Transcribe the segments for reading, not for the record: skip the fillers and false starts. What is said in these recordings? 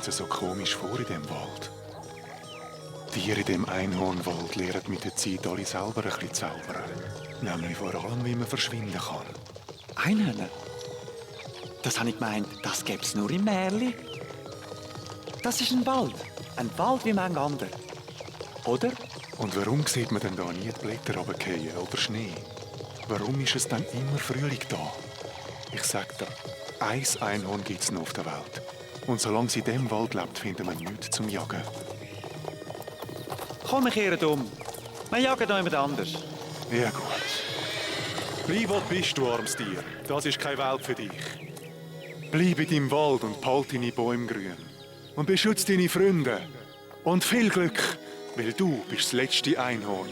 kommt es so komisch vor in dem Wald. Die Tiere in dem Einhornwald lernen mit der Zeit alle selber ein bisschen zaubern. Nämlich vor allem, wie man verschwinden kann. Einhörner? Das habe ich gemeint, das gäbe es nur im Märli. Das ist ein Wald. Ein Wald wie manch anderer. Oder? Und warum sieht man denn da nie die Blätter runterfallen oder Schnee? Warum ist es dann immer Frühling da? Ich sag dir, ein Einhorn gibt es noch auf der Welt. Und solange sie in diesem Wald lebt, finden wir nichts zum Jagen. Komm, wir kehren um. Wir jagen noch jemand anders. Ja gut. Bleib, wo du bist, du armes Tier. Das ist keine Welt für dich. Bleib in deinem Wald und behalte deine Bäume grün. Und beschütze deine Freunde. Und viel Glück, weil du bist das letzte Einhorn.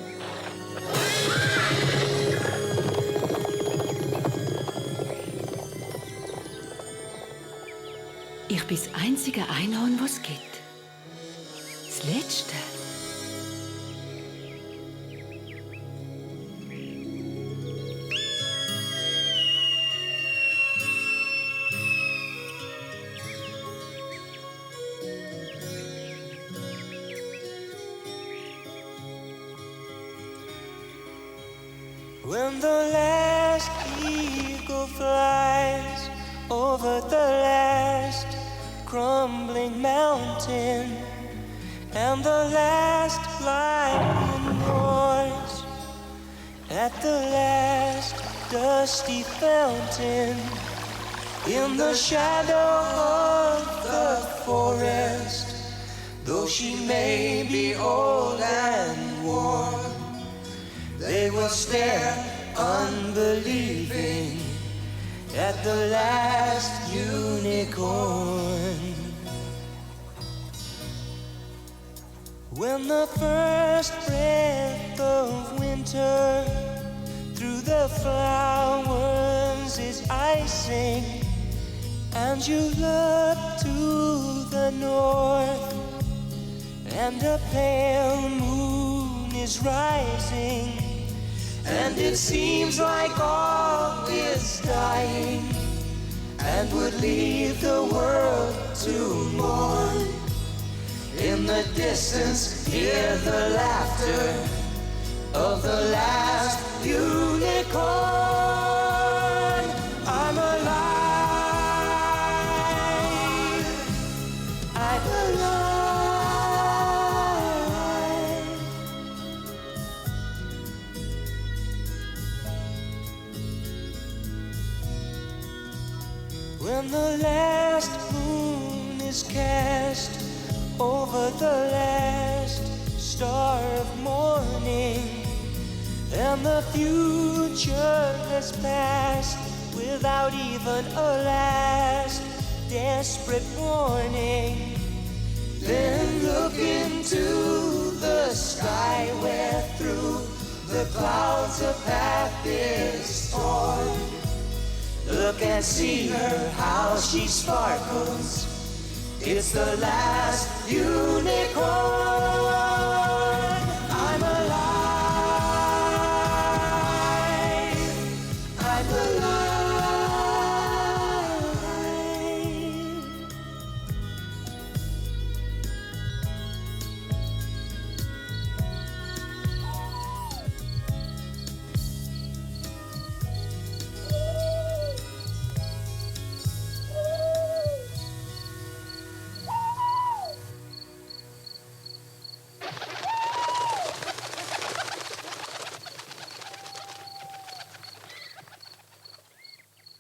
Ich bin das einzige Einhorn, das es gibt. Das letzte. When the last eagle flies over the last crumbling mountain, and the last lion roars at the last dusty fountain, in the shadow of the forest, though she may be old and worn, they will stare unbelieving at the last unicorn. When the first breath of winter through the flowers is icing, and you look to the north, and a pale moon is rising, and it seems like all is dying, and would leave the world to mourn. In the distance, hear the laughter of the last unicorn. I'm alive. I'm alive. When the last moon is cast over the last star of morning, and the future has passed without even a last desperate warning, then look into the sky where through the clouds a path is torn. Look and see her, how she sparkles. It's the last unicorn. I'm alive. I'm alive.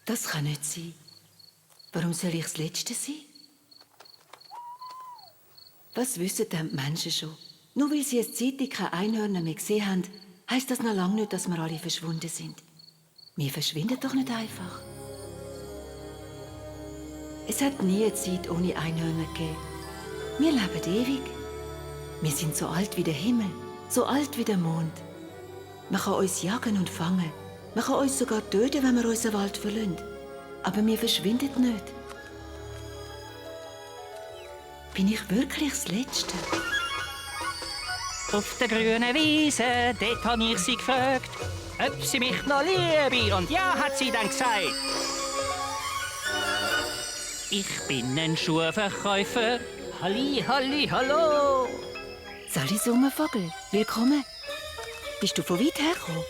Das kann nicht sein. Warum soll ich das Letzte sein? Was wissen denn die Menschen schon? Nur weil sie eine Zeit lang keine Einhörner mehr gesehen haben, heisst das noch lange nicht, dass wir alle verschwunden sind. Wir verschwinden doch nicht einfach. Es hat nie eine Zeit ohne Einhörner gegeben. Wir leben ewig. Wir sind so alt wie der Himmel, so alt wie der Mond. Man kann uns jagen und fangen. Man kann uns sogar töten, wenn wir unseren Wald verlassen. Aber wir verschwinden nicht. Bin ich wirklich das Letzte? Auf der grünen Wiese, dort habe ich sie gefragt, ob sie mich noch liebe. Und ja, hat sie dann gesagt. Ich bin ein Schuhverkäufer, Halli, halli, hallo. Sali Sommervogel, willkommen. Bist du von weit hergekommen?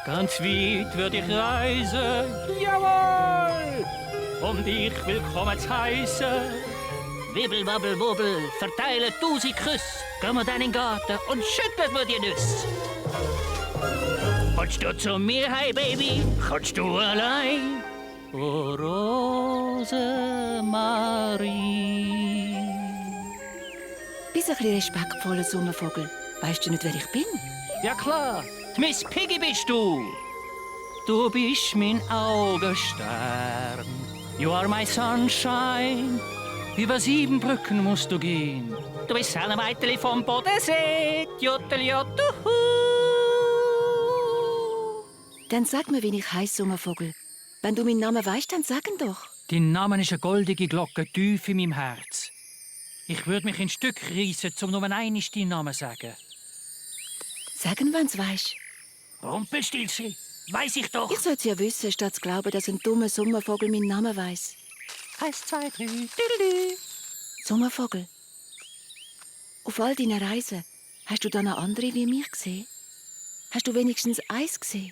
Ganz weit würde ich reisen, jawohl, um dich willkommen zu heißen. Wibbel, wabbel, wubbel, verteile 1000 Küsse. Gehen wir dann in den Garten und schütteln wir die Nüsse. Kommst du zu mir, hey Baby, kommst du allein? Oh, Rosemarie. Bist ein bisschen respektvoller Sommervogel. Weißt du nicht, wer ich bin? Ja klar, die Miss Piggy bist du. Du bist mein Augenstern. You are my sunshine. Über 7 Brücken musst du gehen. Du bist ein Mädchen vom Bodensee. Jotteliottuhu. Dann sag mir, wie ich heiße, Sommervogel. Wenn du meinen Namen weißt, dann sag ihn doch. Dein Name ist eine goldige Glocke tief in meinem Herz. Ich würde mich in Stück reissen, um nur einmal deinen Namen zu sagen. Sag ihn, wenn's weißt. Rumpelstilzchen, weiss ich doch. Ich sollte ja wissen, statt zu glauben, dass ein dummer Sommervogel meinen Namen weiss. 1, 2, 3, Düdelü. Sommervogel. Auf all deinen Reisen, hast du da noch andere wie mich gesehen? Hast du wenigstens eins gesehen?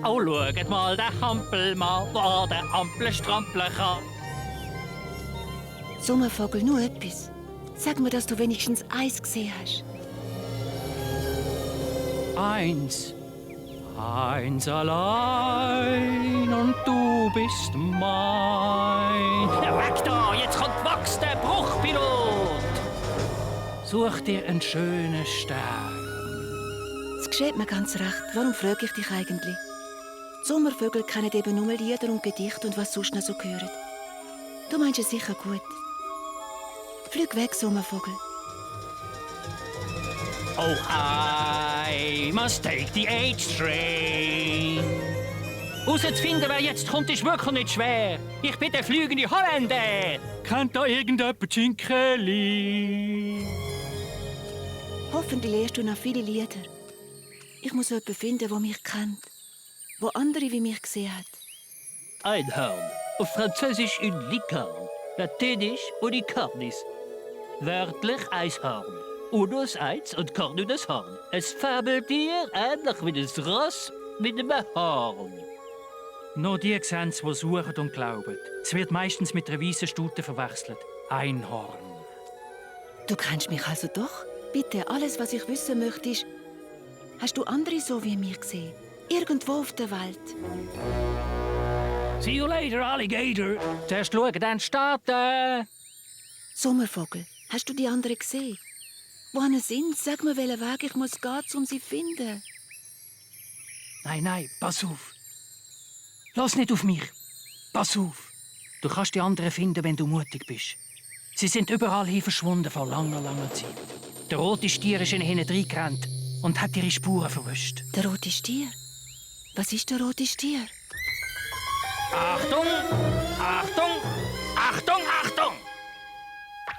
Oh, schaut mal, der Hampelmann, der an der Ampel strampeln kann. Sommervogel, nur etwas. Sag mir, dass du wenigstens eins gesehen hast. 1 allein und du bist mein. Weg da, jetzt kommt Max, der Bruchpilot. Such dir einen schönen Stern. Es geschieht mir ganz recht. Warum frage ich dich eigentlich? Die Sommervögel kennen eben nur Lieder und Gedichte und was sonst noch so gehört. Du meinst es sicher gut. Flieg weg, Sommervogel. Oh, I must take the H-Train. Herauszufinden, wer jetzt kommt, ist wirklich nicht schwer. Ich bin der fliegende Holländer. Kennt da irgendjemand Zinkeli? Hoffentlich lernst du noch viele Lieder. Ich muss jemanden finden, der mich kennt. Wo andere wie mich gesehen hat. Einhorn. Auf Französisch ein Licorne. Latinisch Unicornis. Wörtlich Eishorn. Unus Eins und Cornunus Horn. Ein Fabeltier, ähnlich wie ein Ross mit einem Horn. Nur die sehen es, die suchen und glauben. Es wird meistens mit einer weißen Stute verwechselt. Einhorn. Du kennst mich also doch? Bitte, alles, was ich wissen möchte, ist... Hast du andere so wie mich gesehen? Irgendwo auf der Welt? See you later, Alligator. Zuerst schauen, dann starten. Sommervogel, hast du die anderen gesehen? Wohin sind sie? Sag mir, welchen Weg ich muss gehen, um sie zu finden. Nein, pass auf. Lass nicht auf mich. Pass auf. Du kannst die anderen finden, wenn du mutig bist. Sie sind überall hin verschwunden vor langer, langer Zeit. Der rote Stier ist in ihnen reingerannt und hat ihre Spuren verwischt. Der rote Stier? Was ist der rote Stier? Achtung! Achtung! Achtung! Achtung!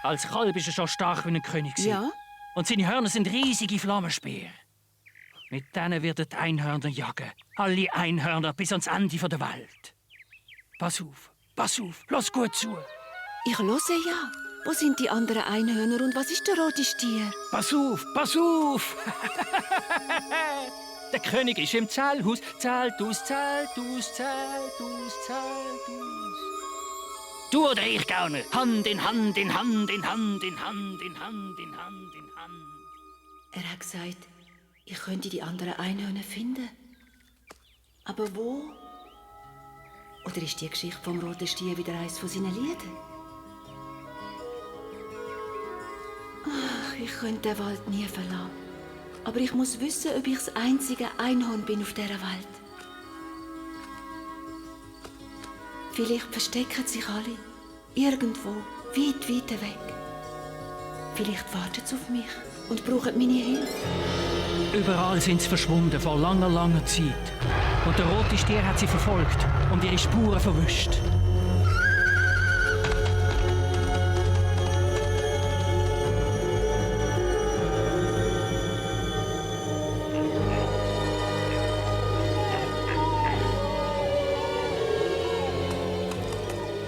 Als Kalb ist er schon stark wie ein König. Ja? Und seine Hörner sind riesige Flammenspeer. Mit denen wird er die Einhörner jagen. Alle Einhörner bis ans Ende der Welt. Pass auf, lass gut zu. Ich höre ja. Wo sind die anderen Einhörner und was ist der rote Stier? Pass auf! Der König ist im Zellhaus. Zählt aus. Du oder ich, Gauner. Hand in Hand. Er hat gesagt, ich könnte die anderen Einhörner finden. Aber wo? Oder ist die Geschichte vom roten Stier wieder eines von seinen Liedern? Ach, ich könnte den Wald nie verlassen. Aber ich muss wissen, ob ich das einzige Einhorn bin auf dieser Welt. Vielleicht verstecken sich alle irgendwo, weit weg. Vielleicht warten sie auf mich und brauchen meine Hilfe. Überall sind sie verschwunden vor langer, langer Zeit. Und der rote Stier hat sie verfolgt und ihre Spuren verwischt.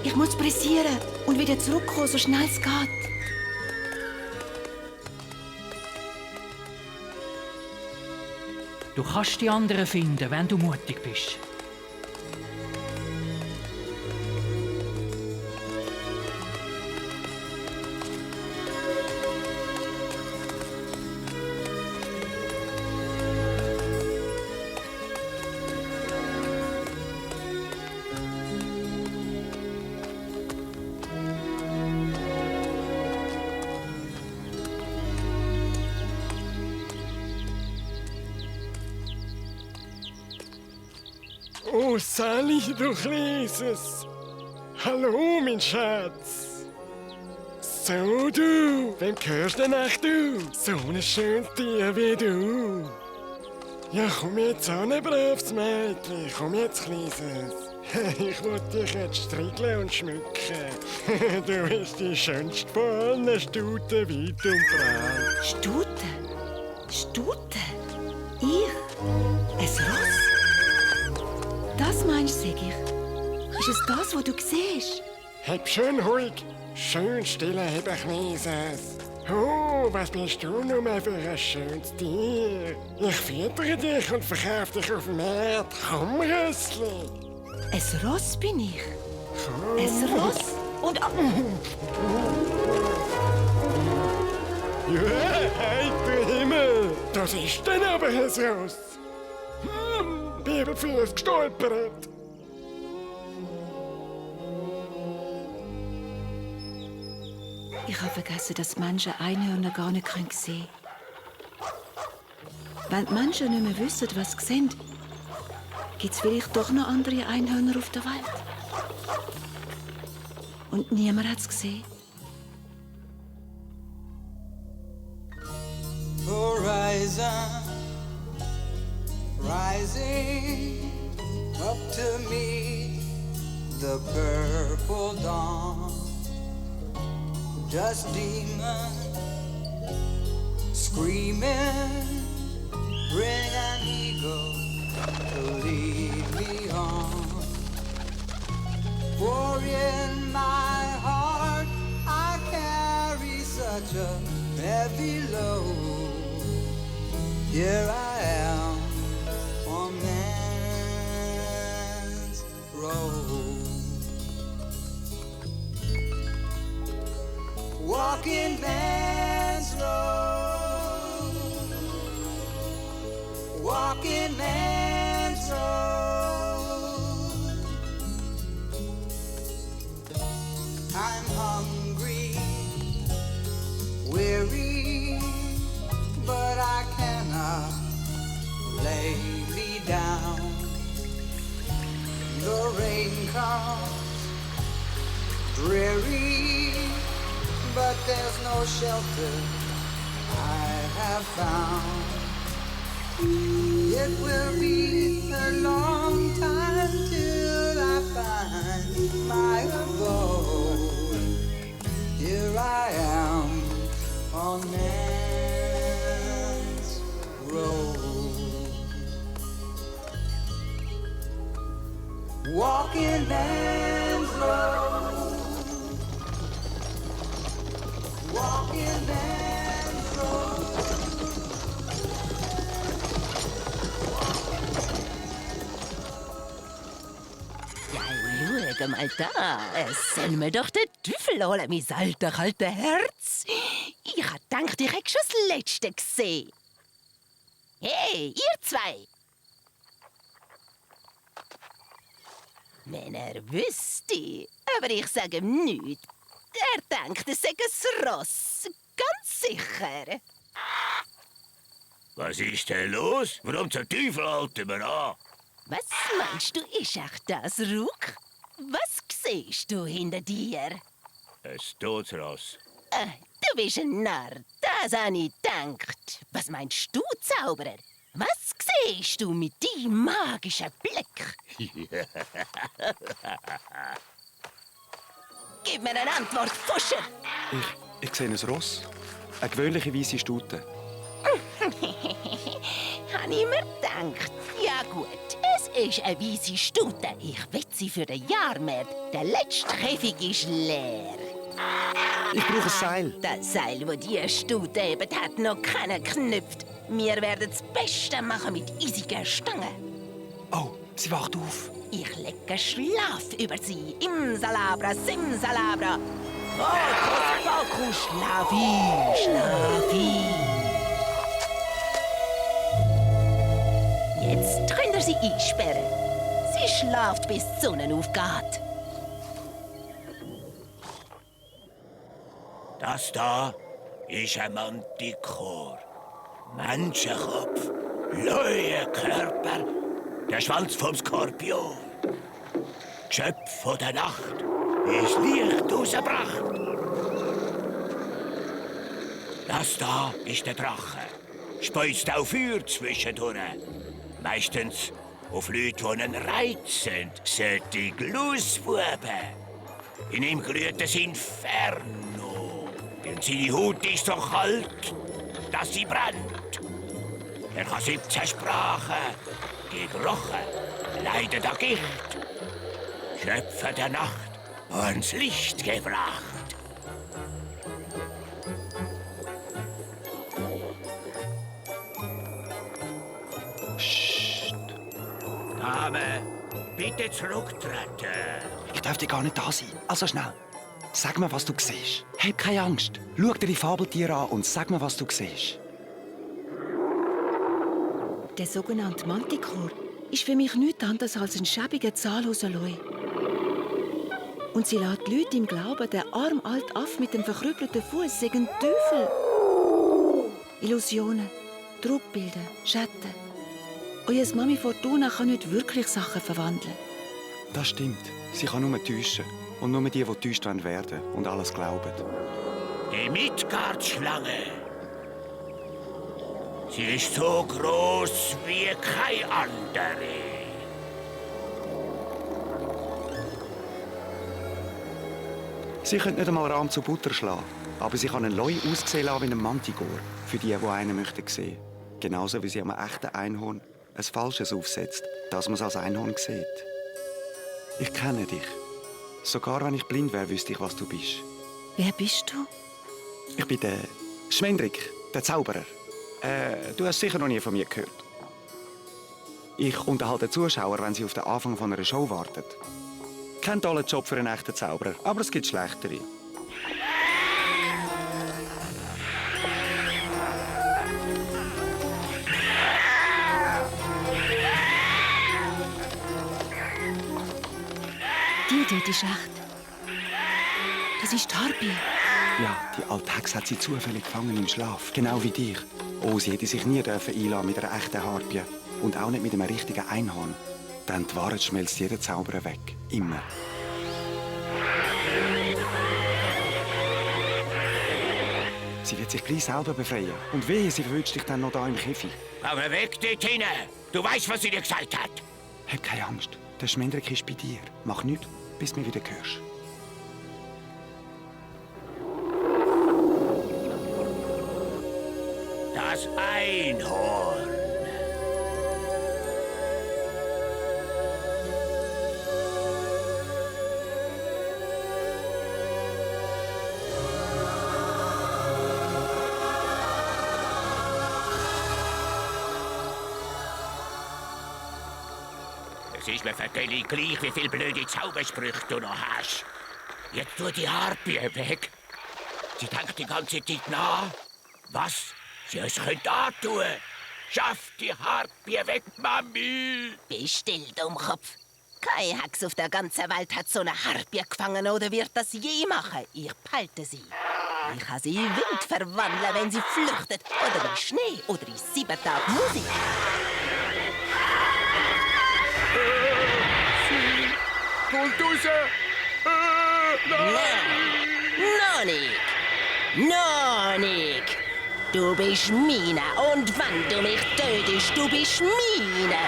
Ich muss pressieren. und wieder zurückkommen, so schnell es geht. Du kannst die anderen finden, wenn du mutig bist. Oh, Sally, du Kleines. Hallo, mein Schatz. So, du. Wem gehörst denn echt du? So ein schönes Tier wie du. Ja, komm jetzt an, braves Mädchen. Komm jetzt, Kleines. Ich wollte dich jetzt striegeln und schmücken. Du bist die schönste von allen Stuten weit und breit. Stute? Stute? Ich? Ein Ross? Das meinst du, sag ich? Ist es das, was du siehst? Heb schön ruhig, schön stille, hebe Kleines. Oh, was bist du nun mal für ein schönes Tier? Ich füttere dich und verkaufe dich auf dem Markt. Komm, Rössli. Ein Ross bin ich. Komm. Ein Ross? Und... Ja, heiter Himmel. Das ist dann aber ein Ross. Bibelfuß gestolpert. Ich habe vergessen, dass Menschen Einhörner gar nicht sehen können. Wenn die Menschen nicht mehr wissen, was sie sehen, gibt es vielleicht doch noch andere Einhörner auf der Welt. Und niemand hat es gesehen. Horizon rising up to meet the purple dawn. Just demons screaming, bring an eagle to lead me on. For in my heart I carry such a heavy load. Here I am on man's road, walking man's road, walking man's road. I'm hungry, weary, but I cannot lay me down. The rain comes dreary, but there's no shelter I have found. It will be a long time till I find my abode. Here I am on man's road, walking man's road, walking man's road. Ja, schau mal da. Es soll mir doch der Teufel holen, mein alter, kalter Herz. Ich hab gedacht, ich hätte schon das Letzte gesehen. Hey, ihr zwei! Wenn er wüsste, aber ich sage ihm nichts. Er denkt, es sei ein Ross. Ganz sicher. Was ist denn los? Warum zum Teufel halten wir an? Was meinst du, ist echt das, Ruck? Was siehst du hinter dir? Ein Todesross. Du bist ein Narr, das habe ich gedacht. Was meinst du, Zauberer? Was siehst du mit deinem magischen Blick? Gib mir eine Antwort, Fuscher! Ich sehe ein Ross. Eine gewöhnliche weisse Stute. Habe ich mir gedacht. Ja gut, es ist eine weisse Stute. Ich will sie für den Jahrmarkt. Der letzte Käfig ist leer. Ich brauche ein Seil. Das Seil, das die Stute eben hat, noch keiner geknüpft. Wir werden das Beste machen mit eisigen Stangen. Oh, sie wacht auf. Ich lege Schlaf über sie. Imsalabra, simsalabra. Hokus pokus, schlaf ein, schlaf ein. Jetzt könnt ihr sie einsperren. Sie schlaft, bis die Sonne aufgeht. Das da ist ein Manticore. Menschenkopf, Löwenkörper, der Schwanz vom Skorpion. Geschöpf von der Nacht, ist Licht rausgebracht. Das da ist der Drache. Speust auch Feuer zwischendurch. Meistens auf Leute, die einen Reiz sind, solche Glusbuben. In ihm glüht das Inferno. Und seine Haut ist so kalt, dass sie brennt. Er kann 17 Sprachen, gebrochen, leidet an Gicht. Schöpfer der Nacht, ans Licht gebracht. Dame, bitte zurücktreten. Ich darf gar nicht da sein. Also schnell. Sag mir, was du siehst. Hab keine Angst. Schau dir die Fabeltiere an und sag mir, was du siehst. Der sogenannte Manticore ist für mich nichts anderes als ein schäbiger, zahlloser Leu. Und sie lässt die Leute im Glauben, der arme alte Aff mit dem verkrüppelten Fuß sei ein Teufel. Illusionen, Trugbilder, Schatten. Euer Mami Fortuna kann nicht wirklich Sachen verwandeln. Das stimmt. Sie kann nur täuschen. Und nur die getäuscht werden und alles glauben. Die Midgard-Schlange. Sie ist so groß wie keine andere. Sie könnte nicht einmal Rahm zu Butter schlagen. Aber sie kann einen Leu aussehen lassen wie ein Manticore. Für die, die einen möchten sehen. Genauso wie sie einem echten Einhorn ein Falsches aufsetzt, dass man es als Einhorn sieht. Ich kenne dich. Sogar wenn ich blind wäre, wüsste ich, was du bist. Wer bist du? Ich bin der Schwendrik, der Zauberer. Du hast sicher noch nie von mir gehört. Ich unterhalte Zuschauer, wenn sie auf den Anfang von einer Show warten. Kein toller Job für einen echten Zauberer, aber es gibt schlechtere. Die dort ist echt. Das ist die Harpie. Ja, die alte Hexe hat sie zufällig gefangen im Schlaf, genau wie dich. Oh, sie hätte sich nie einlassen mit einer echten Harpie. Und auch nicht mit einem richtigen Einhorn. Denn die Wahrheit schmelzt jeden Zauberer weg. Immer. Sie wird sich gleich selber befreien. Und wehe, sie verwünscht dich dann noch da im Käfig. Geh weg dort hinein. Du weißt, was sie dir gesagt hat. Hab keine Angst. Der Schmendrick ist bei dir. Mach nichts, bis du mich wieder hörst. Das Einhorn. Es ist mir völlig gleich, wie viele blöde Zaubersprüche du noch hast. Jetzt tu die Harpie weg. Sie denkt die ganze Zeit nach, was sie uns antun könnte. Schaff die Harpie weg, Mami! Bist still, Dummkopf. Keine Hex auf der ganzen Welt hat so eine Harpie gefangen oder wird das je machen. Ich behalte sie. Ich kann sie in Wind verwandeln, wenn sie flüchtet. Oder in Schnee oder in 7 Tagen Musik. Kommt raus! Noch nicht! Noch nicht! Du bist meine und wenn du mich tötest, du bist meine!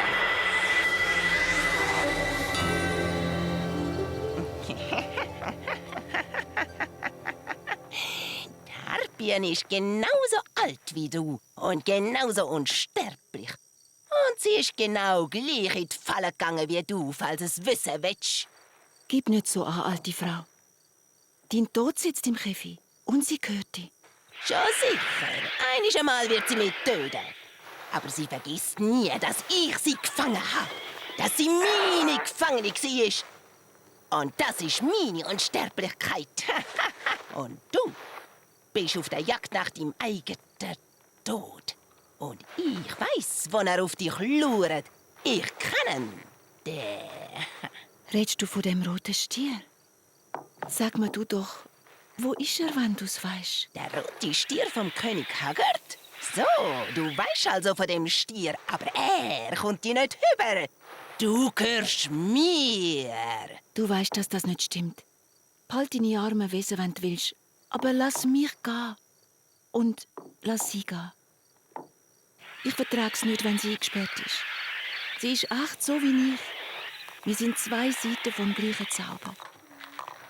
Die Harpie ist genauso alt wie du und genauso unsterblich. Und Sie ist genau gleich in die Falle gegangen wie du, falls es wissen willst. Gib nicht so an, alte Frau. Dein Tod sitzt im Käfig und sie gehört dir. Schon sicher. Einiges Mal wird sie mich töten. Aber sie vergisst nie, dass ich sie gefangen habe. Dass sie meine Gefangene war. Und das ist meine Unsterblichkeit. Und du bist auf der Jagd nach deinem eigenen Tod. Und ich weiß, wo er auf dich lauert. Ich kenne ihn. Der... Redst du von dem roten Stier? Sag mir du doch, wo ist er, wenn du's weißt? Der rote Stier vom König Haggard? So, du weißt also von dem Stier, aber er kommt dir nicht rüber. Du gehörst mir. Du weißt, dass das nicht stimmt. Halt deine armen Wesen, wenn du willst. Aber lass mich gehen. Und lass sie gehen. Ich vertrag's nicht, wenn sie eingesperrt ist. Sie ist echt so wie ich. Wir sind zwei Seiten vom gleichen Zauber.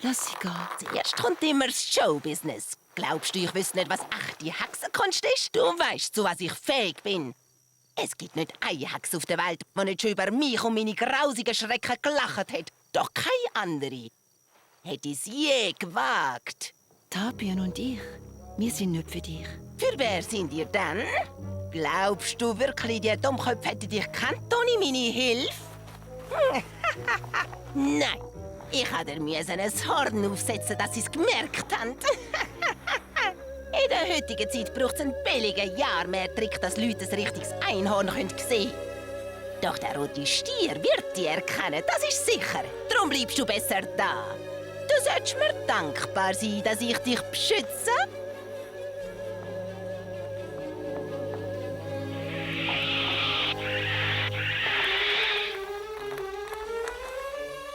Lass sie gehen. Zuerst kommt immer das Showbusiness. Glaubst du, ich wüsste nicht, was echte Hexenkunst ist? Du weißt, zu was ich fähig bin. Es gibt nicht eine Hexe auf der Welt, die nicht schon über mich und meine grausigen Schrecken gelacht hat. Doch keine andere hätte es je gewagt. Tapian und ich, wir sind nicht für dich. Für wer sind ihr dann? Glaubst du wirklich, die Dummköpfe hätten dich gekannt ohne meine Hilfe? Nein, ich hätte mir ein Horn aufsetzen, dass sie es gemerkt haben. In der heutigen Zeit braucht es einen billigen Jahrmehrtrick, dass Leute ein richtiges Einhorn sehen können. Doch der rote Stier wird dich erkennen, das ist sicher. Darum bleibst du besser da. Du solltest mir dankbar sein, dass ich dich beschütze.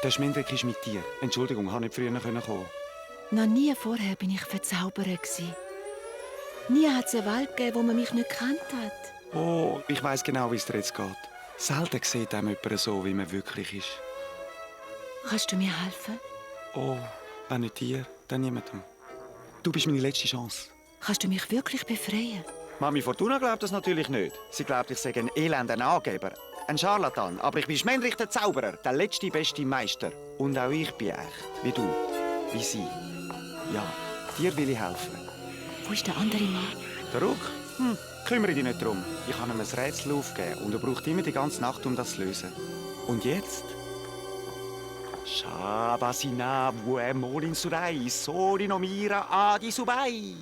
Der Schmendrick ist mit dir. Entschuldigung, habe nicht früher kommen. Noch nie vorher bin ich Verzauberer gsi. Nie hat es eine Welt gegeben, wo man mich nicht gekannt hat. Oh, ich weiss genau, wie es dir jetzt geht. Selten sieht einem jemand so, wie man wirklich ist. Kannst du mir helfen? Oh, wenn nicht dir, dann niemandem. Du bist meine letzte Chance. Kannst du mich wirklich befreien? Mami Fortuna glaubt das natürlich nicht. Sie glaubt, ich sei ein elender Angeber. Ein Scharlatan. Aber ich bin Schmendrich der Zauberer, der letzte, beste Meister. Und auch ich bin echt. Wie du. Wie sie. Ja, dir will ich helfen. Wo ist der andere Mann? Der Ruck? Kümmere dich nicht drum. Ich habe ihm ein Rätsel aufgegeben und er braucht immer die ganze Nacht, um das zu lösen. Und jetzt? Shabasina vue molin surai, sori no mira adi subai.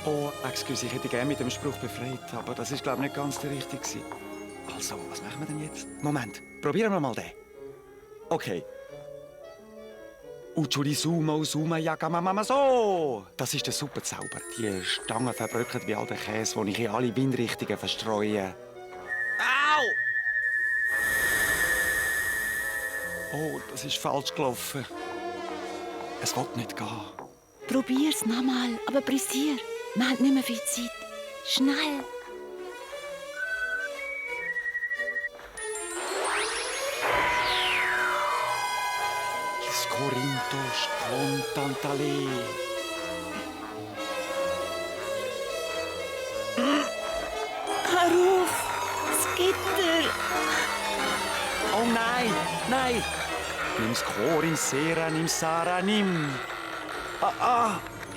Oh, excuse, ich hätte gerne mit dem Spruch befreit, aber das ist, glaube ich, nicht ganz der richtige. Also, was machen wir denn jetzt? Moment, probieren wir mal den. Okay. Uchuri sumo suma yakamamama so. Das ist der Superzauber. Die Stangen verbröckelt wie alter Käse, den ich in alle Windrichtungen verstreue. Au! Oh, das ist falsch gelaufen. Es will nicht gehen. Probier's nochmal, aber pressier. Wir haben nicht mehr viel Zeit. Schnell! Corinthos Contantale. Hör auf! Das Gitter! Oh nein, nein! Nimm's Corin Sera, nimm Sarah, nimm!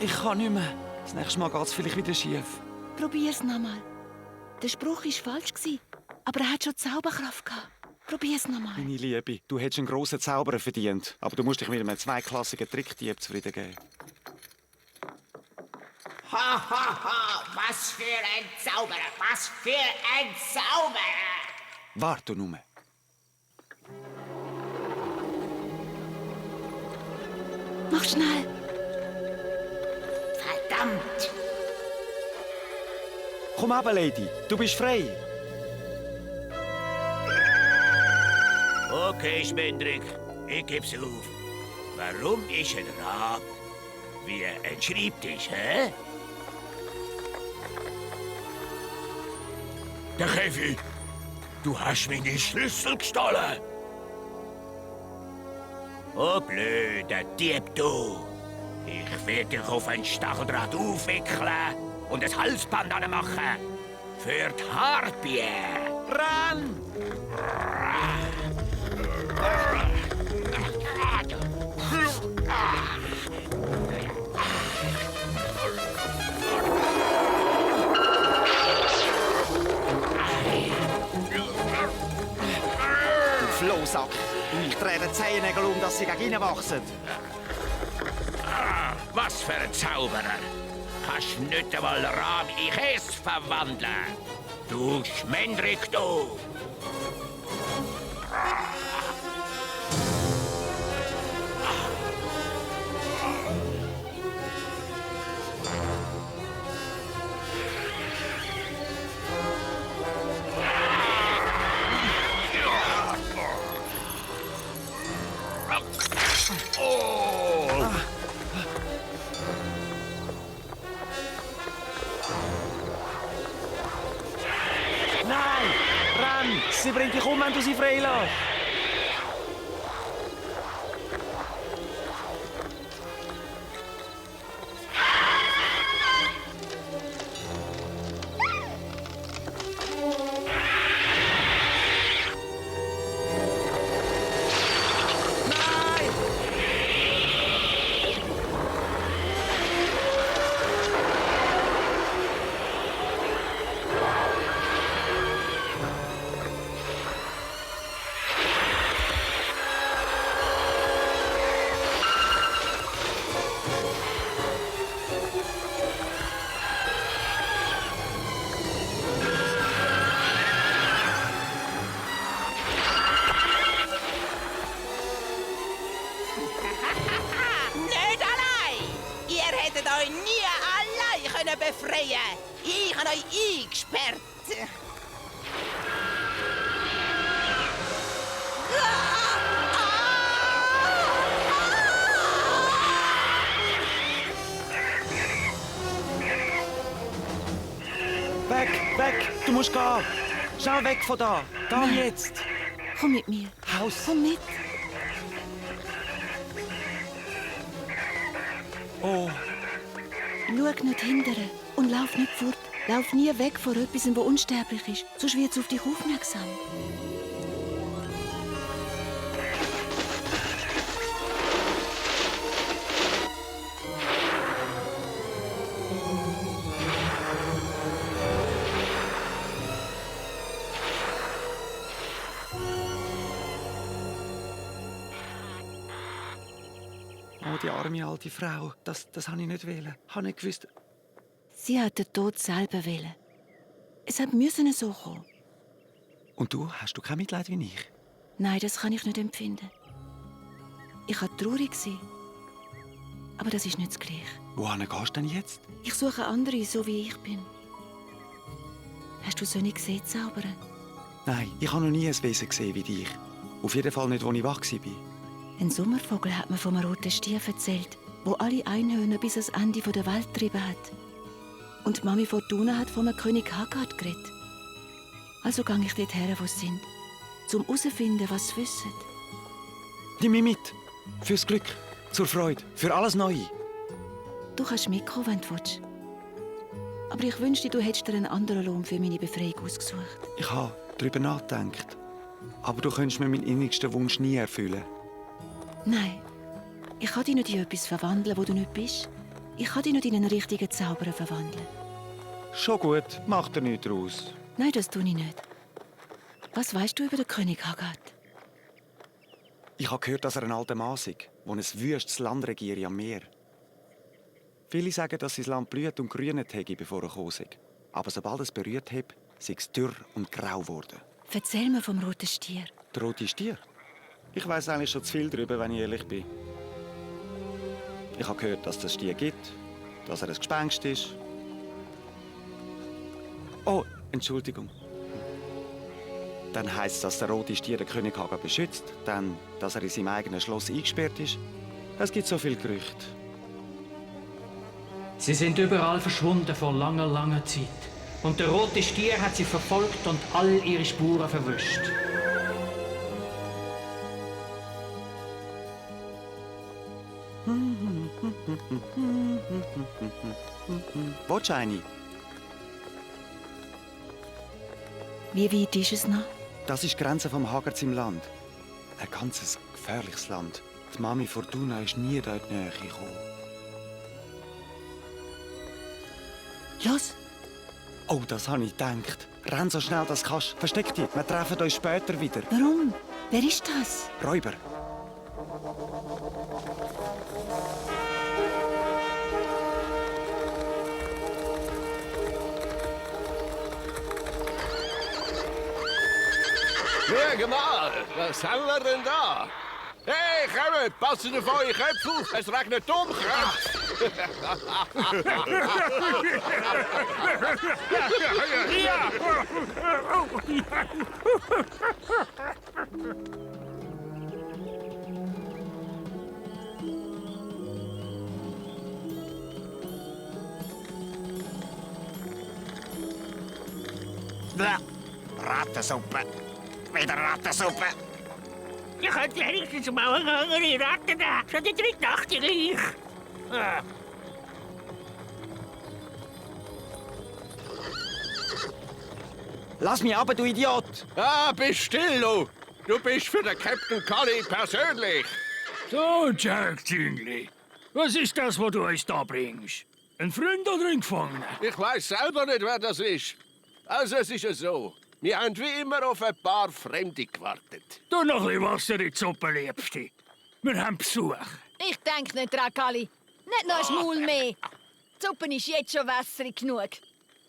Ich kann nicht mehr. Das nächste Mal geht's vielleicht wieder schief. Probier's nochmal. Der Spruch war falsch, aber er hat schon Zauberkraft gehabt. Probier's nochmal. Meine Liebe, du hättest einen grossen Zauberer verdient. Aber du musst dich mit einem zweiklassigen Trickdieb zufrieden geben. Ha, ha, ha! Was für ein Zauberer! Was für ein Zauberer! Warte nur. Mach schnell! Verdammt! Komm ab, Lady. Du bist frei. Okay, Schmendrick, ich geb's auf. Warum ist ein Rab wie ein Schreibtisch, hä? Der Käfi, du hast meine Schlüssel gestohlen. Oh, blöder Dieb, du! Ich werde dich auf ein Stacheldraht aufwickeln und ein Halsband anmachen. Für die Harpie! Renn! Du Flohsack! Ich drehe die Zehennägel um, dass sie gegen ihn wachsen. Was für ein Zauberer! Kannst nicht einmal Rahm in Käse verwandeln! Du Schmendrick, du! Nein! Renn! Sie bringt dich um, wenn du sie freilässt. Nicht allein! Ihr hättet euch nie allein können befreien. Ich habe euch eingesperrt. Weg, weg! Du musst gehen! Schau weg von da! Geh jetzt! Komm mit mir. Haus! Komm mit. Oh, Schau nicht hindern und lauf nicht fort. Lauf nie weg vor etwas, das unsterblich ist. Sonst wird es auf dich aufmerksam. oh, die arme alte Frau. Das habe ich nicht wollen. Ich habe nicht gewusst. Sie hat den Tod selber wählen. Es hat müssen so kommen. Und du, hast du kein Mitleid wie ich? Nein, das kann ich nicht empfinden. Ich war traurig. Aber das ist nicht das Gleiche. Wohin gehst du denn jetzt? Ich suche andere, so wie ich bin. Hast du Sonne gesehen, zaubern? Nein, ich habe noch nie ein Wesen gesehen wie dich. Auf jeden Fall nicht, als ich wach war. Ein Sommervogel hat mir vom roten Stier erzählt, wo alle Einhörner bis ans Ende der Welt getrieben hat. Und Mami Fortuna hat vom König Haggard geredet. Also gehe ich dort her, wo sie sind, um herauszufinden, was sie wissen. Nimm mich mit. Fürs Glück, zur Freude, für alles Neue. Du kannst mitkommen, wenn du willst. Aber ich wünschte, du hättest dir einen anderen Lohn für meine Befreiung ausgesucht. Ich habe darüber nachgedacht. Aber du könntest mir meinen innigsten Wunsch nie erfüllen. Nein, ich kann dich nicht in etwas verwandeln, wo du nicht bist. Ich kann dich nicht in einen richtigen Zauberer verwandeln. Schon gut, mach dir nichts draus. Nein, das tue ich nicht. Was weißt du über den König Haggard? Ich habe gehört, dass er ein alter Mann ist, der ein wüstes Land regiert am Meer. Viele sagen, dass sein Land blüht und grünet hätte, bevor er gekommen ist. Aber sobald es berührt hat, sei es dürr und grau geworden. Erzähl mir vom roten Stier. Der rote Stier? Ich weiß eigentlich schon zu viel darüber, wenn ich ehrlich bin. Ich habe gehört, dass es Stier gibt, dass er ein Gespenst ist. Oh, Entschuldigung. Dann heisst es, dass der rote Stier den König Haggard beschützt, dann, dass er in seinem eigenen Schloss eingesperrt ist. Es gibt so viele Gerüchte. Sie sind überall verschwunden vor langer, langer Zeit. Und der rote Stier hat sie verfolgt und all ihre Spuren verwischt. Willst du eine? Wie weit ist es noch? Das ist die Grenze vom Hagerts im Land. Ein ganzes gefährliches Land. Die Mami Fortuna ist nie dort in die Nähe gekommen. Los! Oh, das habe ich gedacht. Renn so schnell das kannst. Versteck dich, wir treffen uns später wieder. Warum? Wer ist das? Räuber. Schau mal, was haben wir denn da? Hey, kommt, passt auf eure Köpfe, es regnet Domkraft. Rattensuppe. Wieder Rattensuppe. Je könnt wenigstens mal eine andere Ratte da. Schon die dritte Nacht gleich. Lass mich ab, du Idiot! Ah, bist still, du. Du bist für den Captain Cully persönlich. So, Jack Jingli. Was ist das, was du uns da bringst? Ein Freund oder ein Gefangener? Ich weiß selber nicht, wer das ist. Also, es ist ja so. Wir haben wie immer auf ein paar Fremde gewartet. Du noch ein bisschen Wasser in die Suppe, Liebste. Wir haben Besuch. Ich denk nicht dran, Kali. Nicht noch ein Schmaul mehr. Die Suppe ist jetzt schon wässrig genug.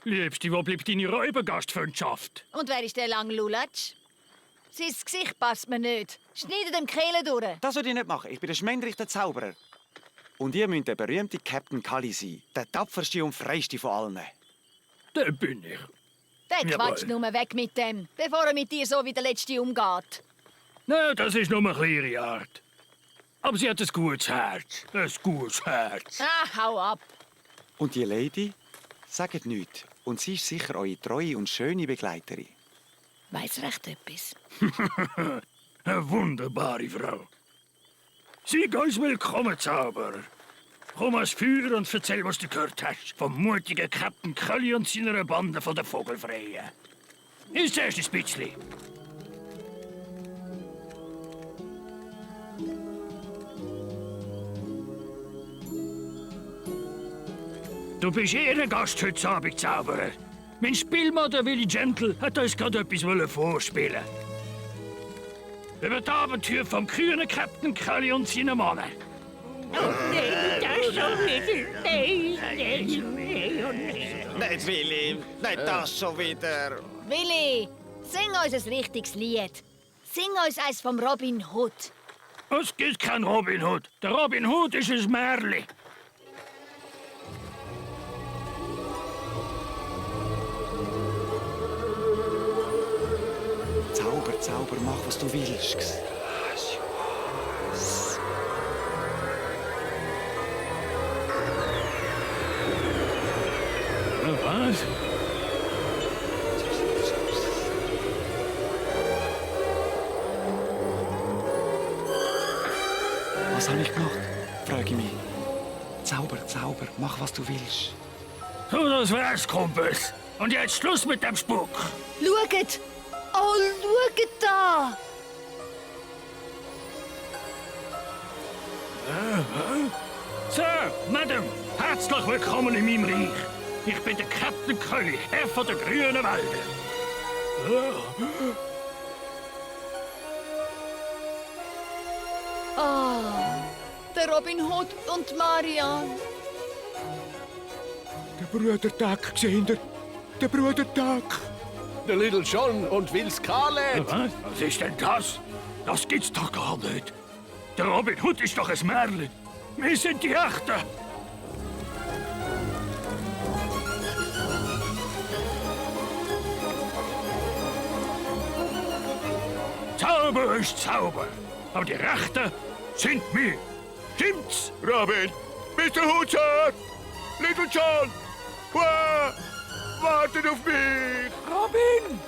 Liebste, wo bleibt deine Räubergastfreundschaft? Und wer ist der lange Lulatsch? Sein Gesicht passt mir nicht. Schneidet dem Kehle durch. Das würde ich nicht machen. Ich bin der Schmendrich, der Zauberer. Und ihr müsst der berühmte Captain Cully sein. Der tapferste und freiste von allen. Der bin ich. Der quatscht nur weg mit dem, bevor er mit dir so wie der Letzte umgeht. Na, das ist nur eine kleine Art. Aber sie hat ein gutes Herz. Ein gutes Herz. Ah, hau ab. Und die Lady? Sagt nichts. Und sie ist sicher eure treue und schöne Begleiterin. Weiss recht etwas. Eine wunderbare Frau. Sieh uns willkommen, Zauberer. Komm ans Feuer und erzähl, was du gehört hast. Vom mutigen Captain Cully und seiner Bande von den Vogelfreien. Ist zuerst ein bisschen. Du bist Ehrengast heute Abend, Zauberer. Mein Spielmann, der Willy Gentle, hat uns gerade etwas vorspielen. Über die Abenteuer vom kühnen Captain Cully und seinen Mannen. Oh nein, das schon wieder. Nein. Nicht Willi, nicht das schon wieder. Willi, sing uns ein richtiges Lied. Sing uns eins vom Robin Hood. Es gibt keinen Robin Hood. Der Robin Hood ist ein Märli. Zauber, mach, was du willst. Was? Was habe ich gemacht? Frage ich mich. Zauber, mach, was du willst. So, das wär's, Kumpels. Und jetzt Schluss mit dem Spuk. Schaut! Oh, schaut da! Sir, Madam, herzlich willkommen in meinem Reich. Ich bin der Captain Cully, Herr von der grünen Wälder. Ah, der Robin Hood und Marian. Der Brudertag, seht ihr? Der Brudertag. Der Little John und Will Scarlet. Was? Was ist denn das? Das gibt's doch gar nicht. Der Robin Hood ist doch ein Märchen. Wir sind die Echten. Zauber ist Zauber. Aber die Rechten sind wir. Stimmt's? Robin, Mr. Hooter, Little John. Wow, wartet auf mich. Robin!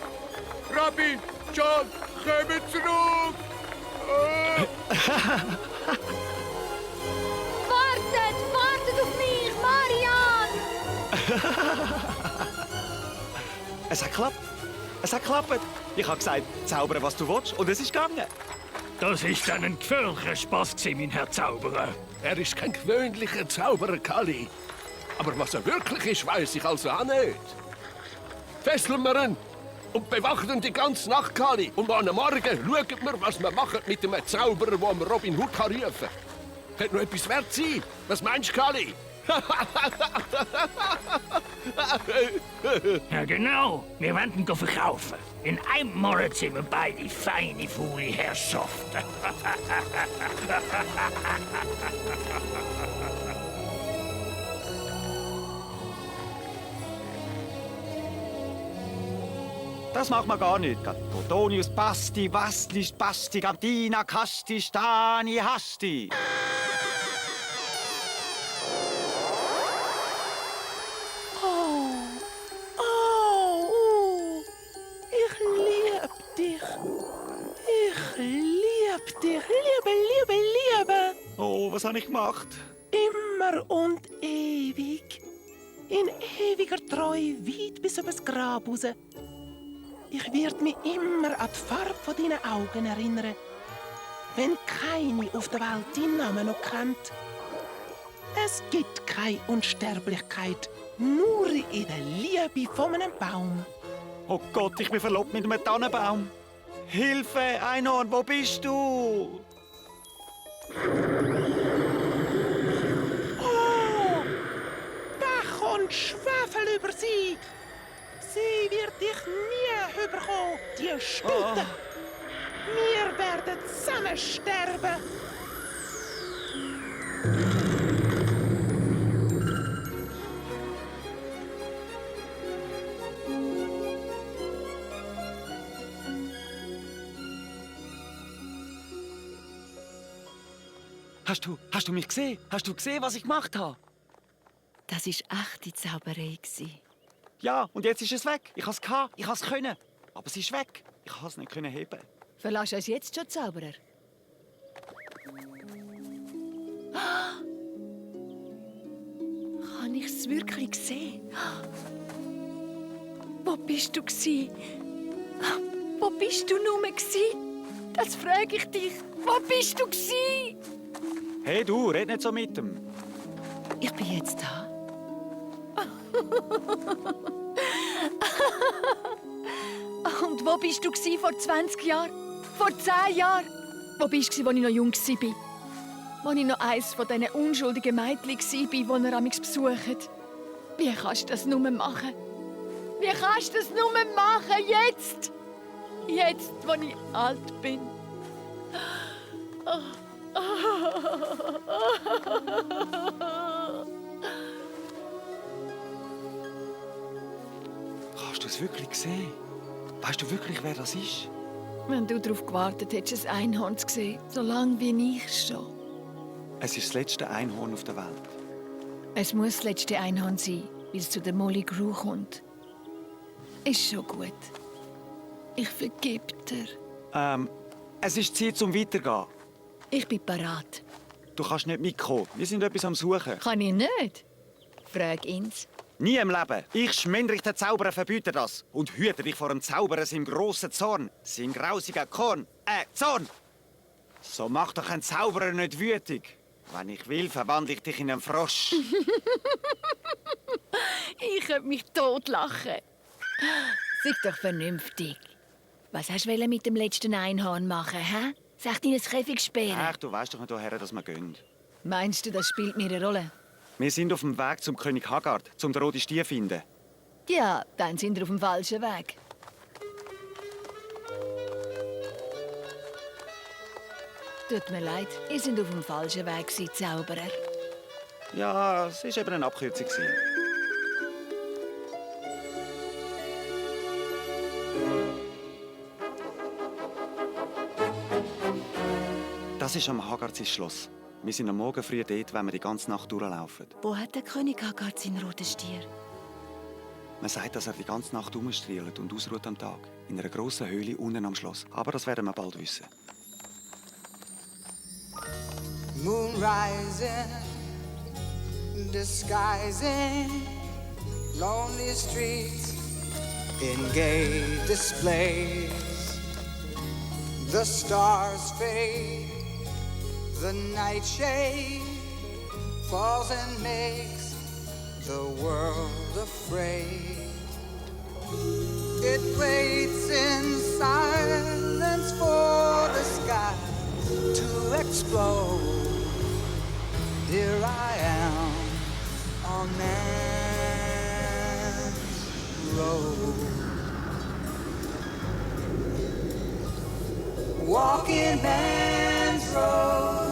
Robin, John, kommen zurück. Es hat geklappt. Es hat geklappt. Ich habe gesagt, zaubere, was du willst, und es ist gegangen. Das ist dann ein gefährlicher Spaß, mein Herr Zauberer. Er ist kein gewöhnlicher Zauberer, Kali. Aber was er wirklich ist, weiß ich also auch nicht. Fesseln wir ihn und bewachen ihn die ganze Nacht, Kali. Und am Morgen schauen wir, was wir machen mit dem Zauberer, den wir Robin Hood rufen kann. Könnte noch etwas wert sein. Was meinst du, Kali? Ja, genau. Wir wollen ihn verkaufen. In einem Monat sind wir beide feine, faule Herrschaften. Das macht man gar nicht. Gotonius Basti, Basti, Basti, Cantina, Casti, Stani, Hasti. Liebe. Oh, was habe ich gemacht? Immer und ewig. In ewiger Treue, weit bis übers Grab raus. Ich werde mich immer an die Farbe von deinen Augen erinnern. Wenn keine auf der Welt deinen Namen noch kennt. Es gibt keine Unsterblichkeit, nur in der Liebe von einem Baum. Oh Gott, ich bin verlobt mit einem Tannenbaum. Hilfe, Einhorn, wo bist du? Oh, da kommt Schwefel über sie. Sie wird dich nie überkommen, die Spütte. Wir werden zusammen sterben. Hast du mich gesehen? Hast du gesehen, was ich gemacht habe? Das war echte Zauberei. Ja, und jetzt ist es weg. Ich has es, ich has es können. Aber es ist weg. Ich has es nicht können heben. Verlass uns jetzt schon, Zauberer. Habe ich es wirklich gesehen? Wo bist du gsi? Wo bist du nur gsi? Das frage ich dich. Wo bist du gsi? Hey du, red nicht so mit ihm. Ich bin jetzt da. Und wo bist du gsi vor 20 Jahren? Vor 10 Jahren? Wo bist du, als ich noch jung war? Als ich noch eines von diesen unschuldigen Mädchen war, die er amigs besucht. Wie kannst du das nur machen? Wie kannst du das nur machen, jetzt? Jetzt, wo ich alt bin. Hast du es wirklich gesehen? Weißt du wirklich, wer das ist? Wenn du darauf gewartet hättest, ein Einhorn zu sehen, so lange wie ich schon. Es ist das letzte Einhorn auf der Welt. Es muss das letzte Einhorn sein, weil es zu der Molly Grew kommt. Ist schon gut. Ich vergib dir. Es ist Zeit zum Weitergehen. Ich bin parat. Du kannst nicht mitkommen. Wir sind etwas am Suchen. Kann ich nicht? Frag ins. Nie im Leben. Ich, Schmendrich der Zauberer, verbiete das. Und hüte dich vor dem Zauberer seinem grossen Zorn. Sein grausiger Zorn. So macht doch ein Zauberer nicht wütig. Wenn ich will, verwandle ich dich in einen Frosch. Ich könnte mich totlachen. Sag doch vernünftig. Was hast du mit dem letzten Einhorn machen, hä? Sag dir ein Käfig sperren. Ach, du weißt doch nicht, woher dass wir gehen. Meinst du, das spielt mir eine Rolle? Wir sind auf dem Weg zum König Haggard, um den roten Stier zu finden. Ja, dann sind wir auf dem falschen Weg. Tut mir leid, ihr seid auf dem falschen Weg, Zauberer. Ja, es war eben eine Abkürzung. Das ist am Haggards Schloss. Wir sind am Morgen früh dort, wenn wir die ganze Nacht durchlaufen. Wo hat der König Haggard seinen roten Stier? Man sagt, dass er die ganze Nacht rumstrielt und ausruht am Tag. In einer grossen Höhle unten am Schloss. Aber das werden wir bald wissen. Moon rising, disguising lonely streets in gay displays. The stars fade, the nightshade falls and makes the world afraid. It waits in silence for the sky to explode. Here I am on man's road, walking man's road.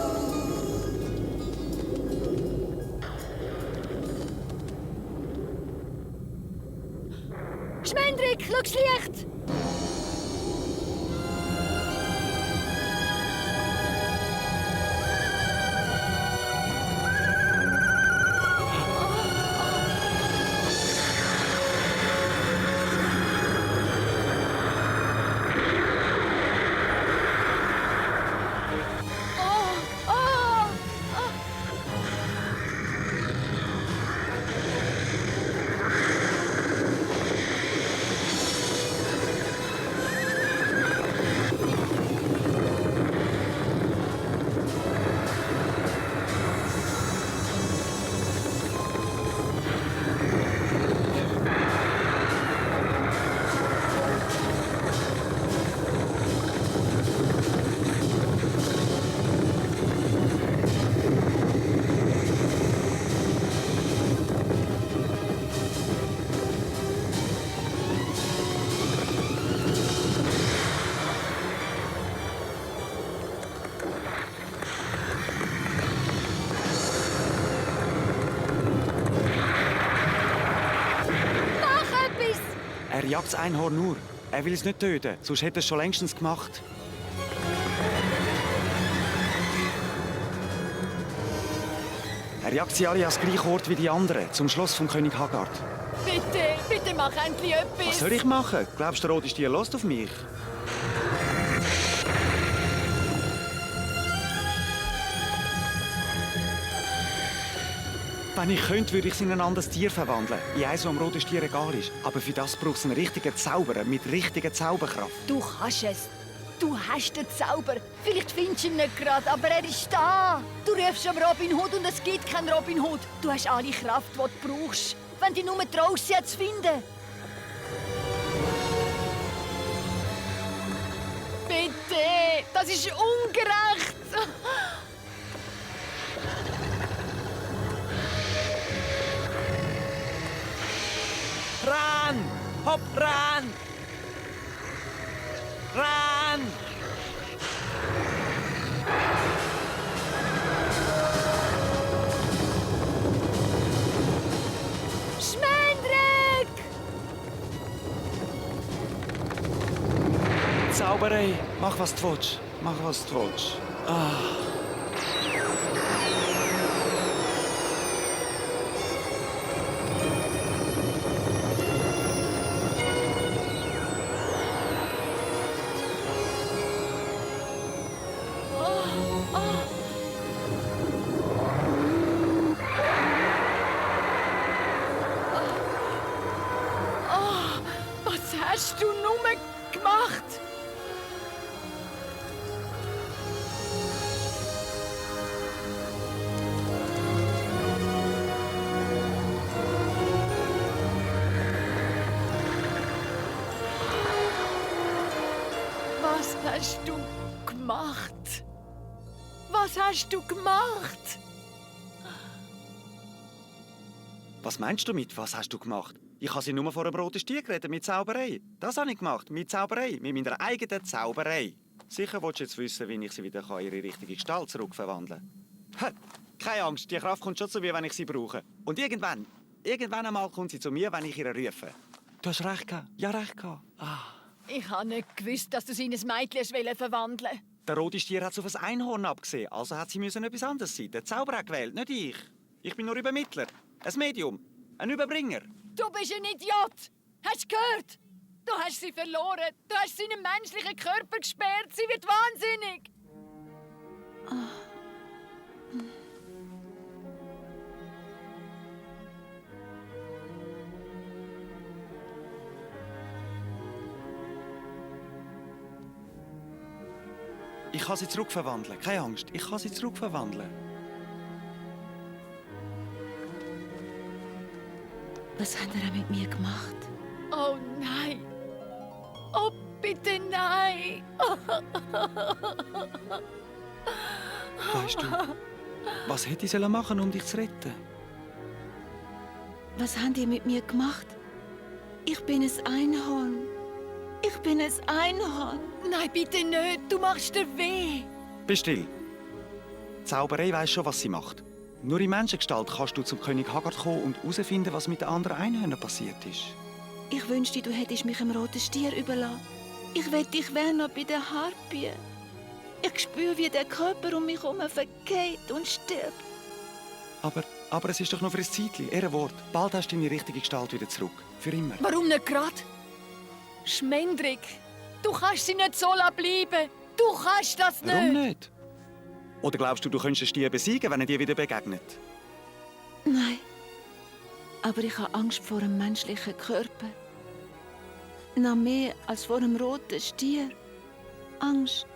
Schmendrick, schau das Licht! Er jagt das Einhorn nur. Er will es nicht töten, sonst hätte er es schon längstens gemacht. Er jagt sie alle an den gleichen Ort wie die anderen, zum Schloss von König Haggard. Bitte, bitte mach endlich etwas. Was soll ich machen? Glaubst du, der rote Stier lässt auf mich? Wenn ich könnte, würde ich sie in ein anderes Tier verwandeln. In eins, das dem roten Stier egal ist. Aber für das braucht es einen richtigen Zauberer mit richtiger Zauberkraft. Du kannst es. Du hast den Zauber. Vielleicht findest du ihn nicht gerade, aber er ist da. Du rufst am Robin Hood und es gibt keinen Robin Hood. Du hast alle Kraft, die du brauchst, wenn du nur traust, sie zu finden. Bitte, das ist ungerecht. Ran! Hopp, ran! Ran! Schmendrick! Zauberei, mach was du willst. Mach was du willst. Ah. Was hast du nur gemacht? Was hast du gemacht? Was hast du gemacht? Was meinst du mit, was hast du gemacht? Ich habe sie nur vor einem roten Stier geredet, mit Zauberei. Das habe ich gemacht, mit Zauberei, mit meiner eigenen Zauberei. Sicher willst du jetzt wissen, wie ich sie wieder in ihre richtige Gestalt zurückverwandeln kann. Keine Angst, die Kraft kommt schon zu mir, wenn ich sie brauche. Und irgendwann einmal kommt sie zu mir, wenn ich ihr rufe. Du hast recht gehabt. Ja, recht gehabt. Ah. Ich habe nicht gewusst, dass du sie in ein Mädchen verwandeln wolltest. Der rote Stier hat es auf ein Einhorn abgesehen, also hat sie etwas anderes sein. Der Zauberer gewählt, nicht ich. Ich bin nur Übermittler, ein Medium, ein Überbringer. Du bist ein Idiot! Hast du gehört? Du hast sie verloren. Du hast sie in einen menschlichen Körper gesperrt. Sie wird wahnsinnig. Ich kann sie zurückverwandeln. Keine Angst, ich kann sie zurückverwandeln. Was hat er mit mir gemacht? Oh nein! Oh, bitte nein! Weißt du, was hätte ich machen sollen, um dich zu retten? Was habt ihr mit mir gemacht? Ich bin ein Einhorn. Ich bin ein Einhorn. Nein, bitte nicht! Du machst dir weh! Bist still. Die Zauberei weiss schon, was sie macht. Nur in Menschengestalt kannst du zum König Haggard kommen und herausfinden, was mit den anderen Einhörnern passiert ist. Ich wünschte, du hättest mich im roten Stier überlassen. Ich will dich wären noch bei der Harpie. Ich spüre, wie der Körper um mich herum vergeht und stirbt. Aber es ist doch nur für ein Zeitchen. Ehrenwort. Bald hast du deine richtige Gestalt wieder zurück. Für immer. Warum nicht gerade? Schmendrick, du kannst sie nicht so bleiben. Du kannst das nicht. Warum nicht? Oder glaubst du, du könntest den Stier besiegen, wenn er dir wieder begegnet? Nein. Aber ich habe Angst vor einem menschlichen Körper. Noch mehr als vor einem roten Stier. Angst.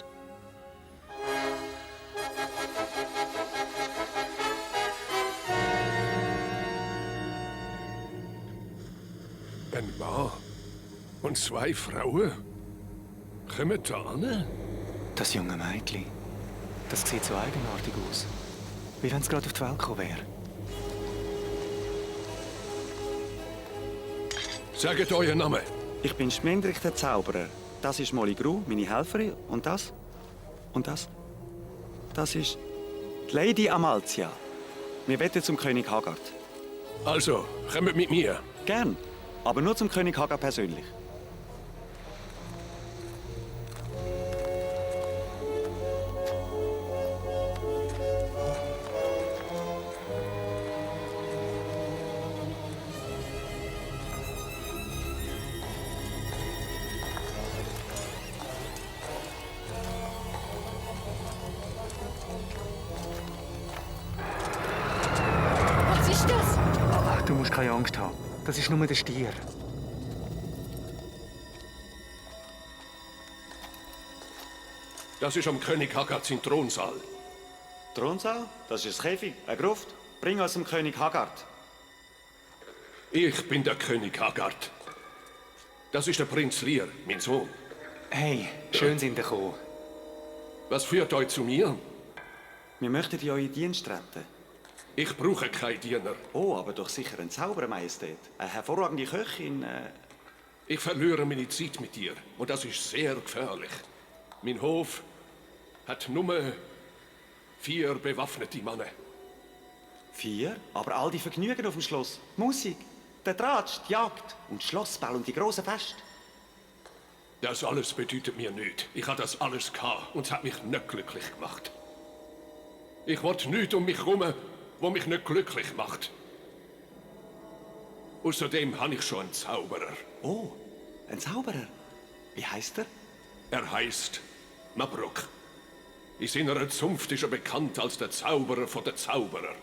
Ein Mann und 2 Frauen. Kommen da an? Das junge Mädchen, das sieht so eigenartig aus. Wie wenn es gerade auf die Welt gekommen wäre. Sagt euren Namen. Ich bin Schmendrick der Zauberer. Das ist Molly Gru, meine Helferin. Und das? Und das? Das ist die Lady Amalcia. Wir wollen zum König Haggard. Also, kommt mit mir. Gern. Aber nur zum König Haggard persönlich. Was ist das? Ach, du musst keine Angst haben. Das ist nur der Stier. Das ist am König Haggard sein Thronsaal. Thronsaal? Das ist das Käfig, eine Gruft. Bring uns zum König Haggard. Ich bin der König Haggard. Das ist der Prinz Lear, mein Sohn. Hey, schön sind ihr gekommen. Was führt euch zu mir? Wir möchten in euren Dienst treten. Ich brauche keinen Diener. Oh, aber doch sicher ein Zauberer, Majestät. Eine hervorragende Köchin. Ich verliere meine Zeit mit dir. Und das ist sehr gefährlich. Mein Hof hat nur 4 bewaffnete Männer. 4? Aber all die Vergnügen auf dem Schloss. Musik, der Tratsch, die Jagd und Schlossball und die grossen Feste. Das alles bedeutet mir nichts. Ich habe das alles gehabt und es hat mich nicht glücklich gemacht. Ich wollte nichts um mich herum, was mich nicht glücklich macht. Außerdem habe ich schon einen Zauberer. Oh, ein Zauberer? Wie heißt er? Er heißt Mabruk. In seiner Zunft ist er bekannt als der Zauberer von den Zauberer.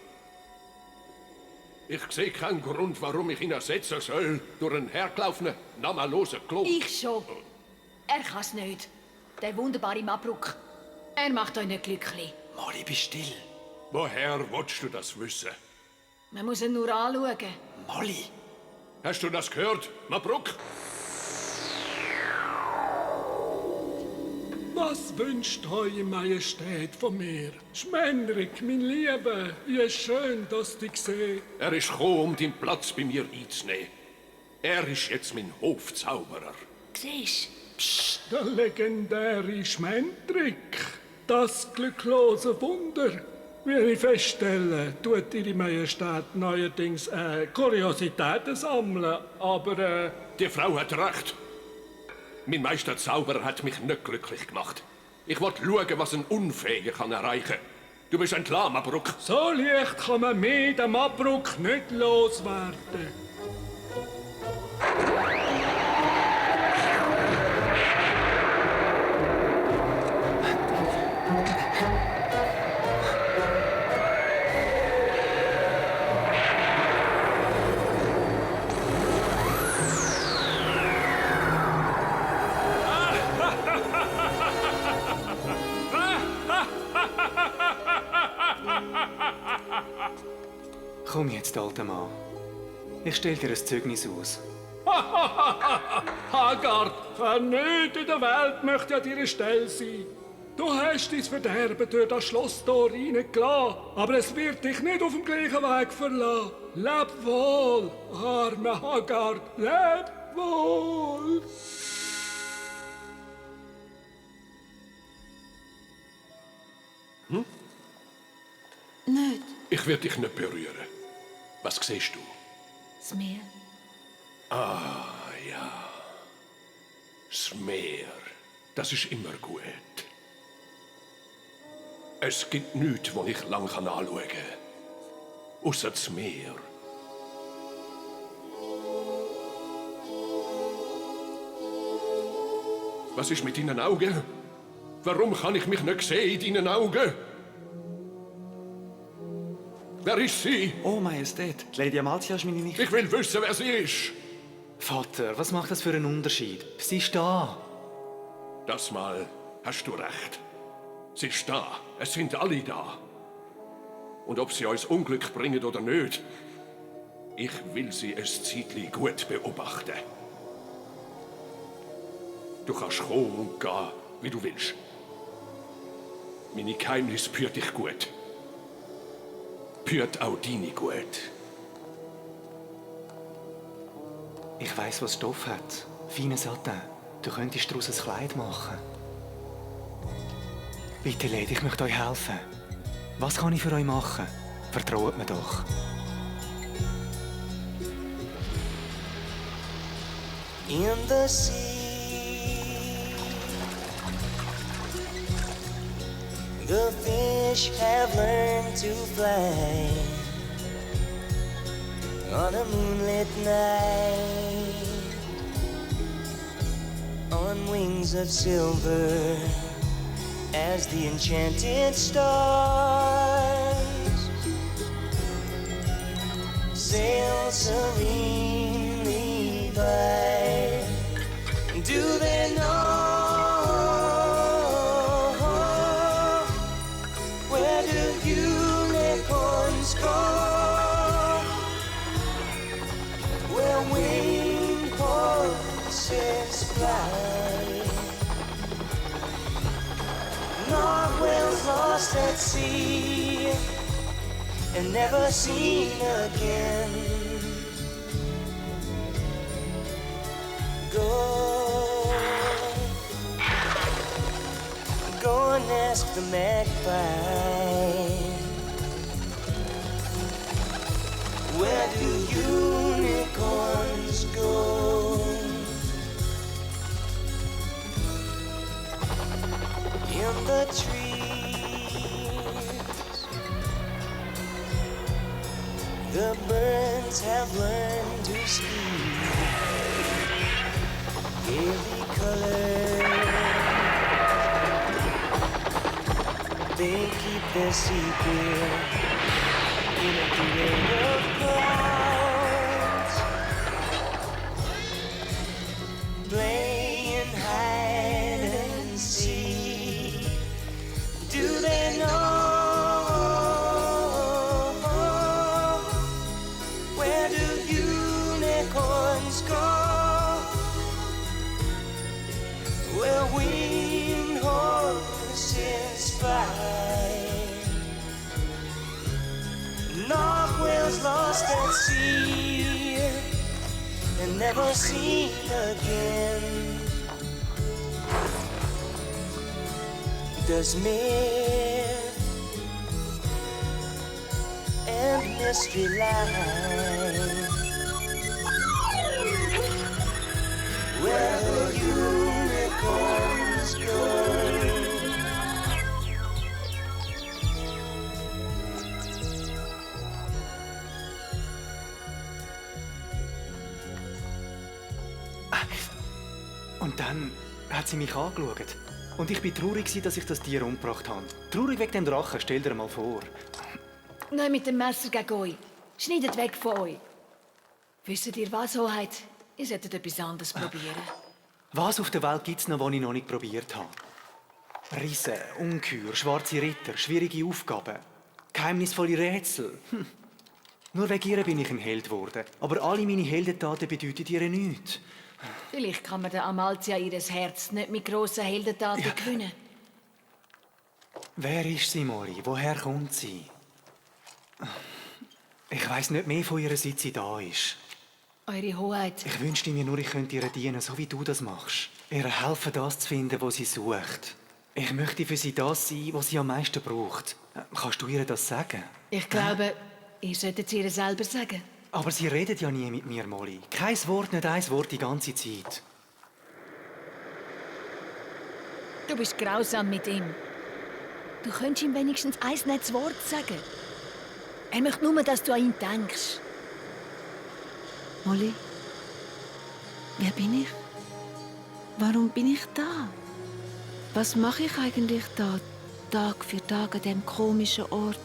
Ich sehe keinen Grund, warum ich ihn ersetzen soll durch einen hergelaufenen, namenlosen Klon. Ich schon. Er kann's nicht. Der wunderbare Mabruk. Er macht euch nicht glücklich. Molly, bist still. Woher willst du das wissen? Man muss ihn nur anschauen. Molly! Hast du das gehört, Mabruk? Was wünscht Eure Majestät von mir? Schmendrick, mein Lieber, wie schön, dass ich dich sehe. Er ist gekommen, um den Platz bei mir einzunehmen. Er ist jetzt mein Hofzauberer. Siehst du? Der legendäre Schmendrick. Das glücklose Wunder. Wie ich feststelle, tut Ihre Majestät neuerdings Kuriositäten sammeln, aber Die Frau hat recht. Mein Meister Zauberer hat mich nicht glücklich gemacht. Ich wollte schauen, was ein Unfähiger kann erreichen kann. Du bist entlassen, Mabruk. So leicht kann man mir den Mabruk nicht loswerden. Komm jetzt, alter Mann. Ich stell dir ein Zeugnis aus. Hagar, wer nicht in der Welt möchte an deiner Stelle sein. Du hast dein Verderben durch das Schlosstor reingelassen, aber es wird dich nicht auf dem gleichen Weg verlassen. Leb wohl, arme Hagar, leb wohl. Nicht. Ich werde dich nicht berühren. Was siehst du? Das Meer. Ah, ja. Das Meer. Das ist immer gut. Es gibt nichts, das ich lang anschauen kann. Ausser das Meer. Was ist mit deinen Augen? Warum kann ich mich nicht sehen in deinen Augen? Wer ist sie? Oh, Majestät, die Lady Amalia ist meine Nichte. Ich will wissen, wer sie ist. Vater, was macht das für einen Unterschied? Sie ist da. Das Mal hast du recht. Sie ist da. Es sind alle da. Und ob sie uns Unglück bringen oder nicht, ich will sie ein Zeitchen gut beobachten. Du kannst kommen und gehen, wie du willst. Meine Geheimnisse führt dich gut. Führt auch deine gut. Ich weiss, was Stoff hat. Feine Satin. Du könntest daraus ein Kleid machen. Bitte, Lady, ich möchte euch helfen. Was kann ich für euch machen? Vertraut mir doch. In the sea, the fish have learned to fly on a moonlit night, on wings of silver as the enchanted stars sail serenely by. Do they know where do unicorns go? Where winged horses fly. Narwhals lost at sea and never seen again. Go and ask the magpie. Where do unicorns go? In the trees, the birds have learned to speak, gaily colored. They keep their secret in a parade of clouds, playing hide and seek. Do they know where do unicorns go? Where winged horses fly. Narwhals lost at sea and never seen again. Does myth and mystery lie where the unicorns go? Und dann hat sie mich angeschaut. Und ich war traurig, dass ich das Tier umgebracht habe. Traurig wegen dem Drachen, stell dir mal vor. Nein, mit dem Messer gegen euch. Schneidet weg von euch. Wisst ihr was, Hoheit? Ihr solltet etwas anderes probieren. Was auf der Welt gibt es noch, was ich noch nicht probiert habe? Riesen, Ungeheuer, schwarze Ritter, schwierige Aufgaben, geheimnisvolle Rätsel. Nur wegen ihr bin ich ein Held geworden. Aber alle meine Heldentaten bedeuten ihr nichts. Vielleicht kann man der Amalthea ihres Herz nicht mit grossen Heldentaten gewinnen. Wer ist sie, Molly? Woher kommt sie? Ich weiss nicht mehr von ihr, seit sie da ist. Eure Hoheit. Ich wünschte mir nur, ich könnte ihr dienen, so wie du das machst. Ihr helfen, das zu finden, was sie sucht. Ich möchte für sie das sein, was sie am meisten braucht. Kannst du ihr das sagen? Ich glaube, ihr solltet es ihr selber sagen. Aber sie redet ja nie mit mir, Molly. Kein Wort, nicht ein Wort die ganze Zeit. Du bist grausam mit ihm. Du könntest ihm wenigstens ein nettes Wort sagen. Er möchte nur, dass du an ihn denkst. Molly, wer bin ich? Warum bin ich da? Was mache ich eigentlich da, Tag für Tag an diesem komischen Ort?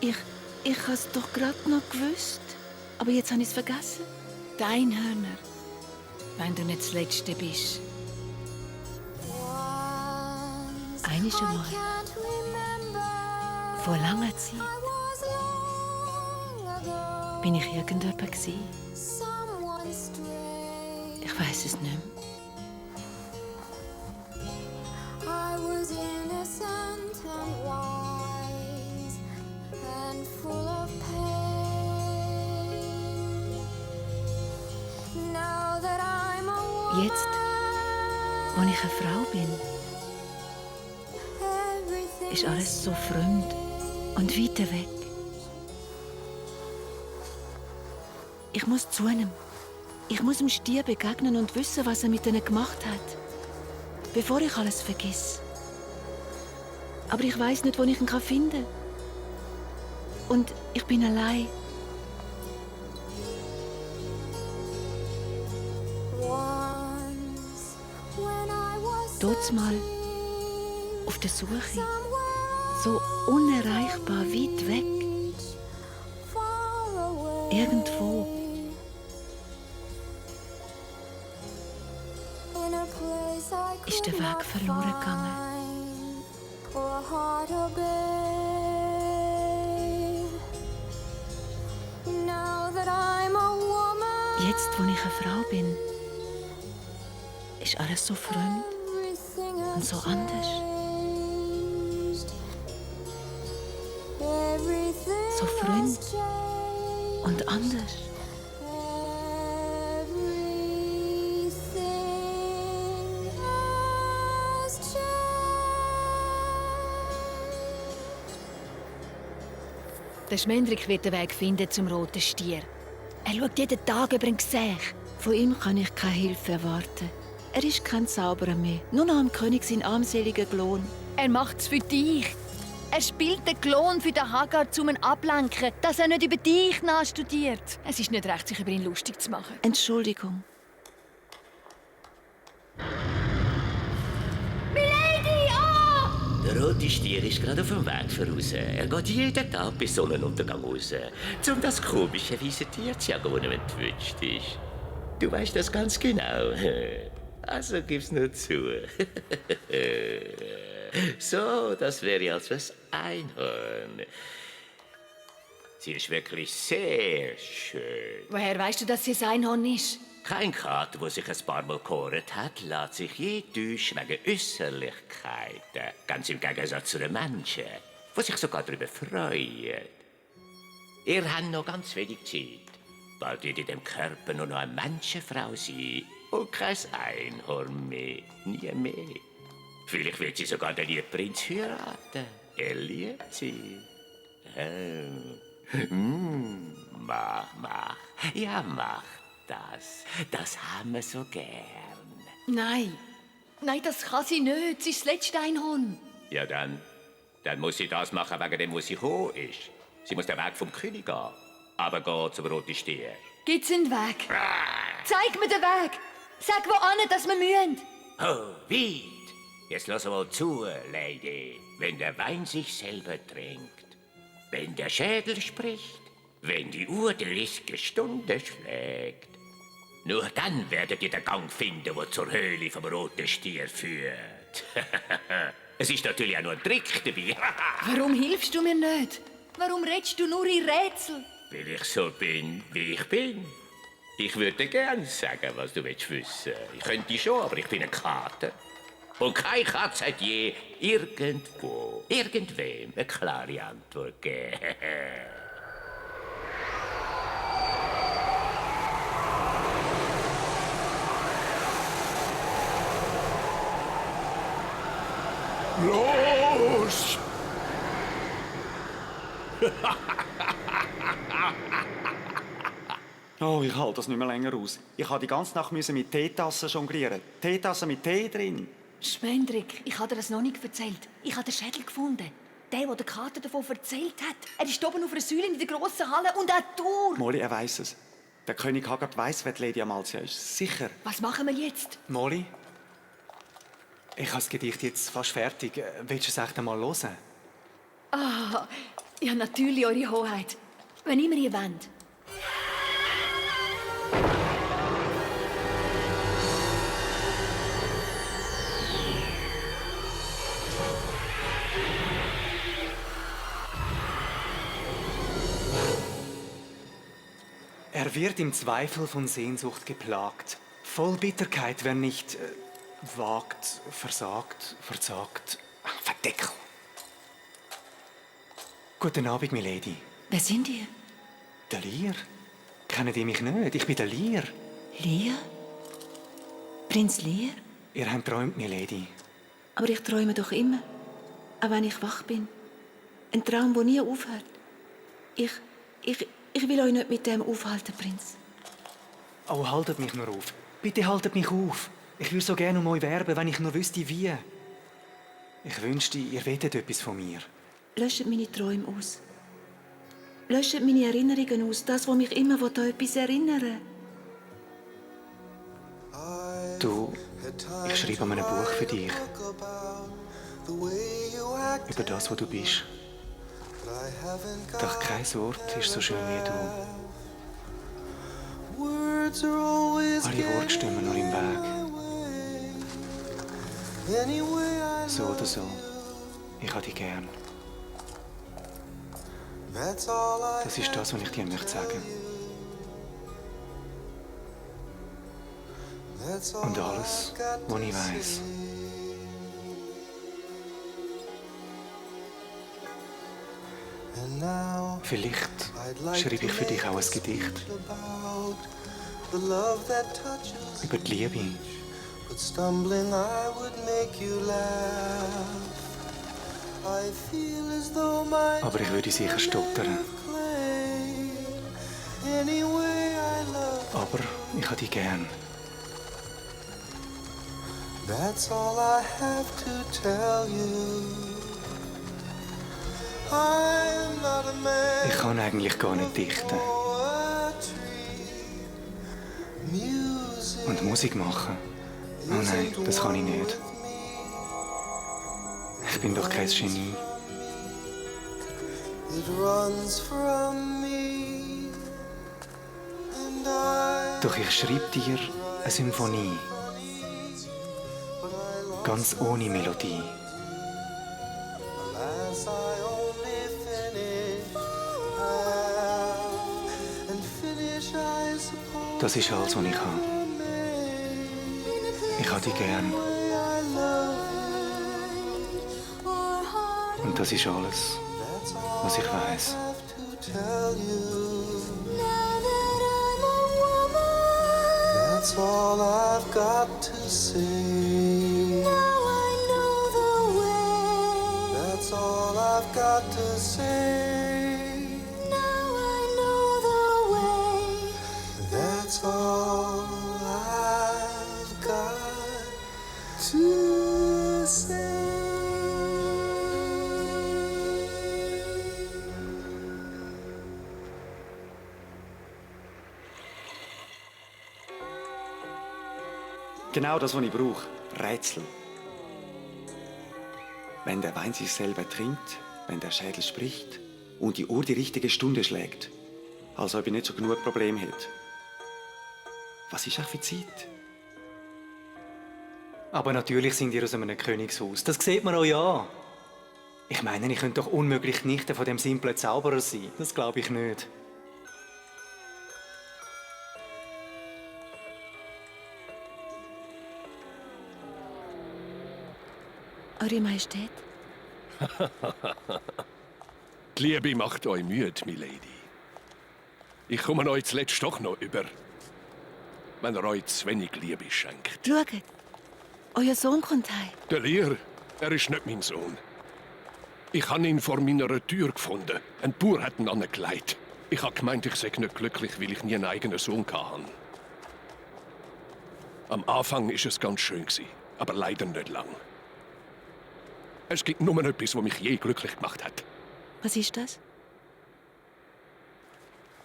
Ich habe es doch gerade noch gewusst. Aber jetzt habe ich es vergessen. Die Einhörner. Wenn du nicht das Letzte bist. Eines Mal. Vor langer Zeit. Bin ich irgendjemand gewesen? Ich weiß es nicht mehr. I was innocent and wise and full of pain. Now that I'm a woman, Jetzt, wo ich eine Frau bin, ist alles so fremd und weit weg. Ich muss zu ihm. Ich muss dem Stier begegnen und wissen, was er mit ihnen gemacht hat. Bevor ich alles vergesse. Aber ich weiß nicht, wo ich ihn finden kann. Und ich bin allein. Mal auf der Suche. So unerreichbar weit weg. Irgendwo. Ist der Weg verloren gegangen. Jetzt, wo ich eine Frau bin, ist alles so fremd und so anders. So fremd und anders. Der Schmendrick wird den Weg finden zum roten Stier. Er schaut jeden Tag über ein Gesicht. Von ihm kann ich keine Hilfe erwarten. Er ist kein Zauberer mehr. Nur noch am König sein armseliger Klon. Er macht's für dich. Er spielt den Klon für den Hagar, um ihn ablenken, dass er nicht über dich nachstudiert. Es ist nicht recht, sich über ihn lustig zu machen. Entschuldigung. Milady, oh! Der rote Stier ist gerade auf dem Weg voraus. Er geht jeden Tag bis Sonnenuntergang raus, um das komische weiße Tier zu jagen, das ihm entwünscht ist. Du weißt das ganz genau. Also gib's nur zu. So, das wäre also ein Einhorn. Sie ist wirklich sehr schön. Woher weißt du, dass sie ein Einhorn ist? Kein Kater, der sich ein paar Mal gekocht hat, lässt sich je täuschen wegen Äußerlichkeiten. Ganz im Gegensatz zu den Menschen, die sich sogar darüber freuen. Ihr habt noch ganz wenig Zeit. Bald wird in dem Körper nur noch eine Menschenfrau sein und kein Einhorn mehr. Nie mehr. Vielleicht wird sie sogar den lieben Prinz heiraten. Er liebt sie. Mach. Ja, mach das. Das haben wir so gern. Nein. Nein, das kann sie nicht. Sie ist das letzte Einhorn. Ja, dann muss sie das machen, wegen dem, wo sie gekommen ist. Sie muss den Weg vom König gehen. Aber geh zum roten Stier. Gibt's einen Weg? Zeig mir den Weg. Sag, wo an, dass wir müssen. Oh, weit. Jetzt lass mal zu, Lady. Wenn der Wein sich selber trinkt, wenn der Schädel spricht, wenn die Uhr die richtige Stunde schlägt, nur dann werdet ihr den Gang finden, der zur Höhle vom roten Stier führt. Es ist natürlich auch nur ein Trick dabei. Warum hilfst du mir nicht? Warum redest du nur in Rätsel? Weil ich so bin, wie ich bin. Ich würde gern sagen, was du willst wissen. Ich könnte schon, aber ich bin ein Kater. Und keine Katze hat je irgendwo, irgendwem eine klare Antwort gegeben. Los! Oh, ich halte das nicht mehr länger aus. Ich musste die ganze Nacht mit Teetassen jonglieren. Teetassen mit Tee drin. Schwendrik, ich habe dir das noch nicht erzählt. Ich habe den Schädel gefunden. Der der Kater davon erzählt hat. Er ist oben auf einer Säule in der grossen Halle und auch durch. Molly, er weiss es. Der König Haggard weiss, wer die Lady Amalthea ist. Sicher. Was machen wir jetzt? Molly, ich habe das Gedicht jetzt fast fertig. Willst du es echt einmal hören? Ah, ja, natürlich, Eure Hoheit. Wenn immer ihr wollt. Er wird im Zweifel von Sehnsucht geplagt, voll Bitterkeit, wer nicht wagt, versagt, verzagt. Verdeckel! Guten Abend, Milady. Wer sind ihr? Der Lear. Kennt ihr mich nicht? Ich bin der Lear. Lear? Prinz Lear? Ihr habt träumt, Milady. Aber ich träume doch immer. Auch wenn ich wach bin. Ein Traum, der nie aufhört. Ich will euch nicht mit dem aufhalten, Prinz. Oh, haltet mich nur auf. Bitte haltet mich auf. Ich würde so gerne um euch werben, wenn ich nur wüsste, wie. Ich wünschte, ihr wettet etwas von mir. Löscht meine Träume aus. Löscht meine Erinnerungen aus. Das, was mich immer an etwas erinnern. Du, ich schreibe an einem Buch für dich. Über das, was du bist. Doch kein Wort ist so schön wie du. Alle Worte stehen mir nur im Weg. So oder so, ich habe dich gern. Das ist das, was ich dir möchte sagen. Und alles, was ich weiss. Vielleicht schreibe ich für dich auch ein Gedicht. Über die Liebe. Aber ich würde sicher stottern. Aber ich habe dich gern. That's all I have to tell you. I'm not a man. Ich kann eigentlich gar nicht dichten. Und Musik machen? Oh nein, das kann ich nicht. Ich bin doch kein Genie. It runs from me. And I Doch ich schreibe dir eine Symphonie. Ganz ohne Melodie. Alas, I only finish half. And finish, I suppose. Das ist alles, was ich habe. Ich habe dich gern. Und das ist alles, was ich weiß. That's all I've got to say. Now I know the way. That's all I've got to say. Now I know the way. That's all I've got to say. Genau das, was ich brauche. Rätsel. Wenn der Wein sich selber trinkt, wenn der Schädel spricht und die Uhr die richtige Stunde schlägt. Als ob ich nicht so genug Probleme hätte. Was ist auch für Zeit? Aber natürlich sind ihr aus einem Königshaus. Das sieht man euch an. Ich meine, ich könnte doch unmöglich Nichte von dem simplen Zauberer sein. Das glaube ich nicht. Eure Majestät? Die Liebe macht euch müde, milady. Ich komme euch zuletzt doch noch über, wenn ihr euch zu wenig Liebe schenkt. Schaut, euer Sohn kommt heim. Der Lehr, er ist nicht mein Sohn. Ich habe ihn vor meiner Tür gefunden. Ein Bauer hat ihn angelegt. Ich habe gemeint, ich sei nicht glücklich, weil ich nie einen eigenen Sohn hatte. Am Anfang war es ganz schön, aber leider nicht lang. Es gibt nur etwas, was mich je glücklich gemacht hat. Was ist das?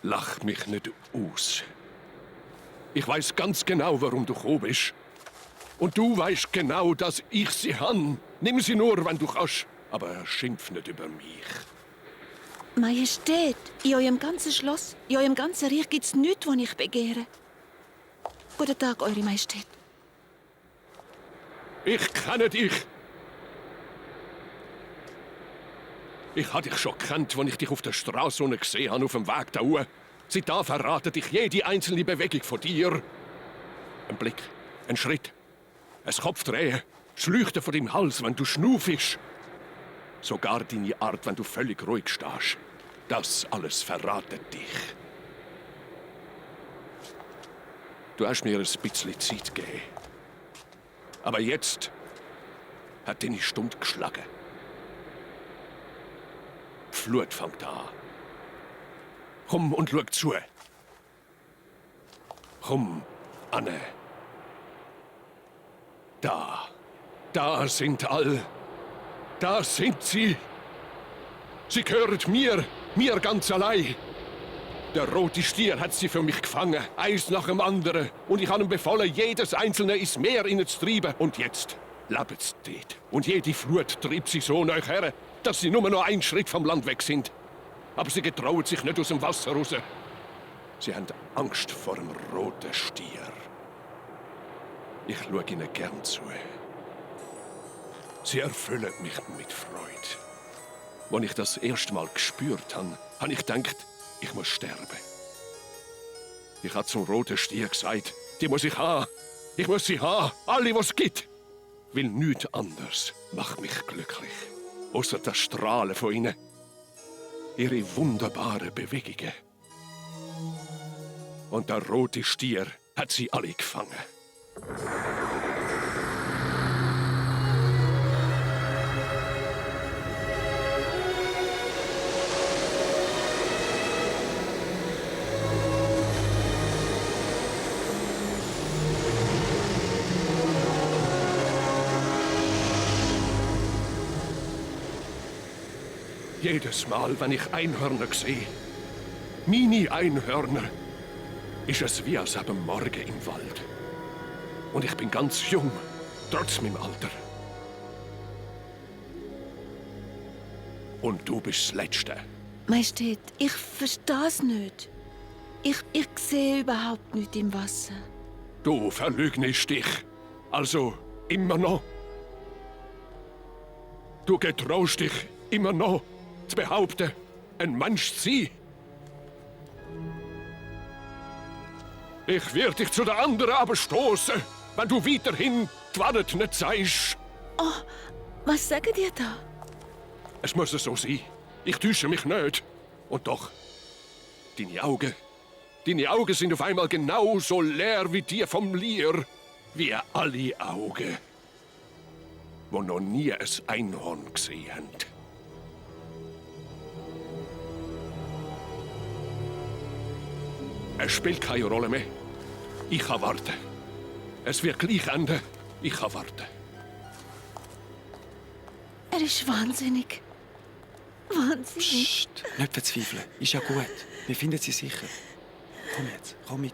Lach mich nicht aus. Ich weiß ganz genau, warum du gekommen bist. Und du weißt genau, dass ich sie han. Nimm sie nur, wenn du kannst. Aber schimpf nicht über mich. Majestät, in eurem ganzen Schloss, in eurem ganzen Reich gibt's nichts, was ich begehre. Guten Tag, Eure Majestät. Ich kenne dich. Ich habe dich schon gekannt, als ich dich auf der Straße gesehen habe, auf dem Weg da hoch. Seitdem verrate ich jede einzelne Bewegung von dir. Ein Blick, ein Schritt, ein Kopfdrehen, das Leuchten von deinem Hals, wenn du schnufisch. Sogar deine Art, wenn du völlig ruhig stehst. Das alles verratet dich. Du hast mir ein bisschen Zeit gegeben. Aber jetzt hat deine Stunde geschlagen. Die Flut fängt an. Komm und schau zu. Komm, Anne. Da sind all. Da sind sie. Sie gehören mir ganz allein. Der rote Stier hat sie für mich gefangen, eins nach dem anderen. Und ich habe ihm befohlen, jedes einzelne ins Meer hineinzutreiben. Und jetzt leben sie dort. Und jede Flut treibt sie so nahe her, dass sie nur noch einen Schritt vom Land weg sind. Aber sie getrauen sich nicht aus dem Wasser raus. Sie haben Angst vor dem roten Stier. Ich schaue ihnen gern zu. Sie erfüllen mich mit Freude. Als ich das erste Mal gespürt habe, habe ich gedacht, ich muss sterben. Ich habe zum roten Stier gesagt, die muss ich haben. Ich muss sie haben, alle, was es gibt. Weil nichts anderes macht mich glücklich. Außer das Strahlen von ihnen. Ihre wunderbaren Bewegungen. Und der rote Stier hat sie alle gefangen. Jedes Mal, wenn ich Einhörner sehe, meine Einhörner, ist es wie als am Morgen im Wald. Und ich bin ganz jung, trotz meinem Alter. Und du bist das Letzte. Majestät, ich verstehe es nicht. Ich sehe überhaupt nichts im Wasser. Du verlügnest dich. Also immer noch. Du getraust dich immer noch zu behaupten, ein Mensch zu sein. Ich werde dich zu der anderen aber stoßen, wenn du weiterhin die Wahrheit nicht sagst. Oh, was sagt ihr da? Es muss so sein. Ich täusche mich nicht. Und doch, deine Augen sind auf einmal genauso leer wie die vom Lier. Wie alle Augen, die noch nie ein Einhorn gesehen haben. Es spielt keine Rolle mehr. Ich kann warten. Es wird gleich enden. Ich kann warten. Er ist wahnsinnig. Wahnsinnig. Psst, nicht verzweifeln. Ist ja gut. Wir finden sie sicher. Komm jetzt, komm mit.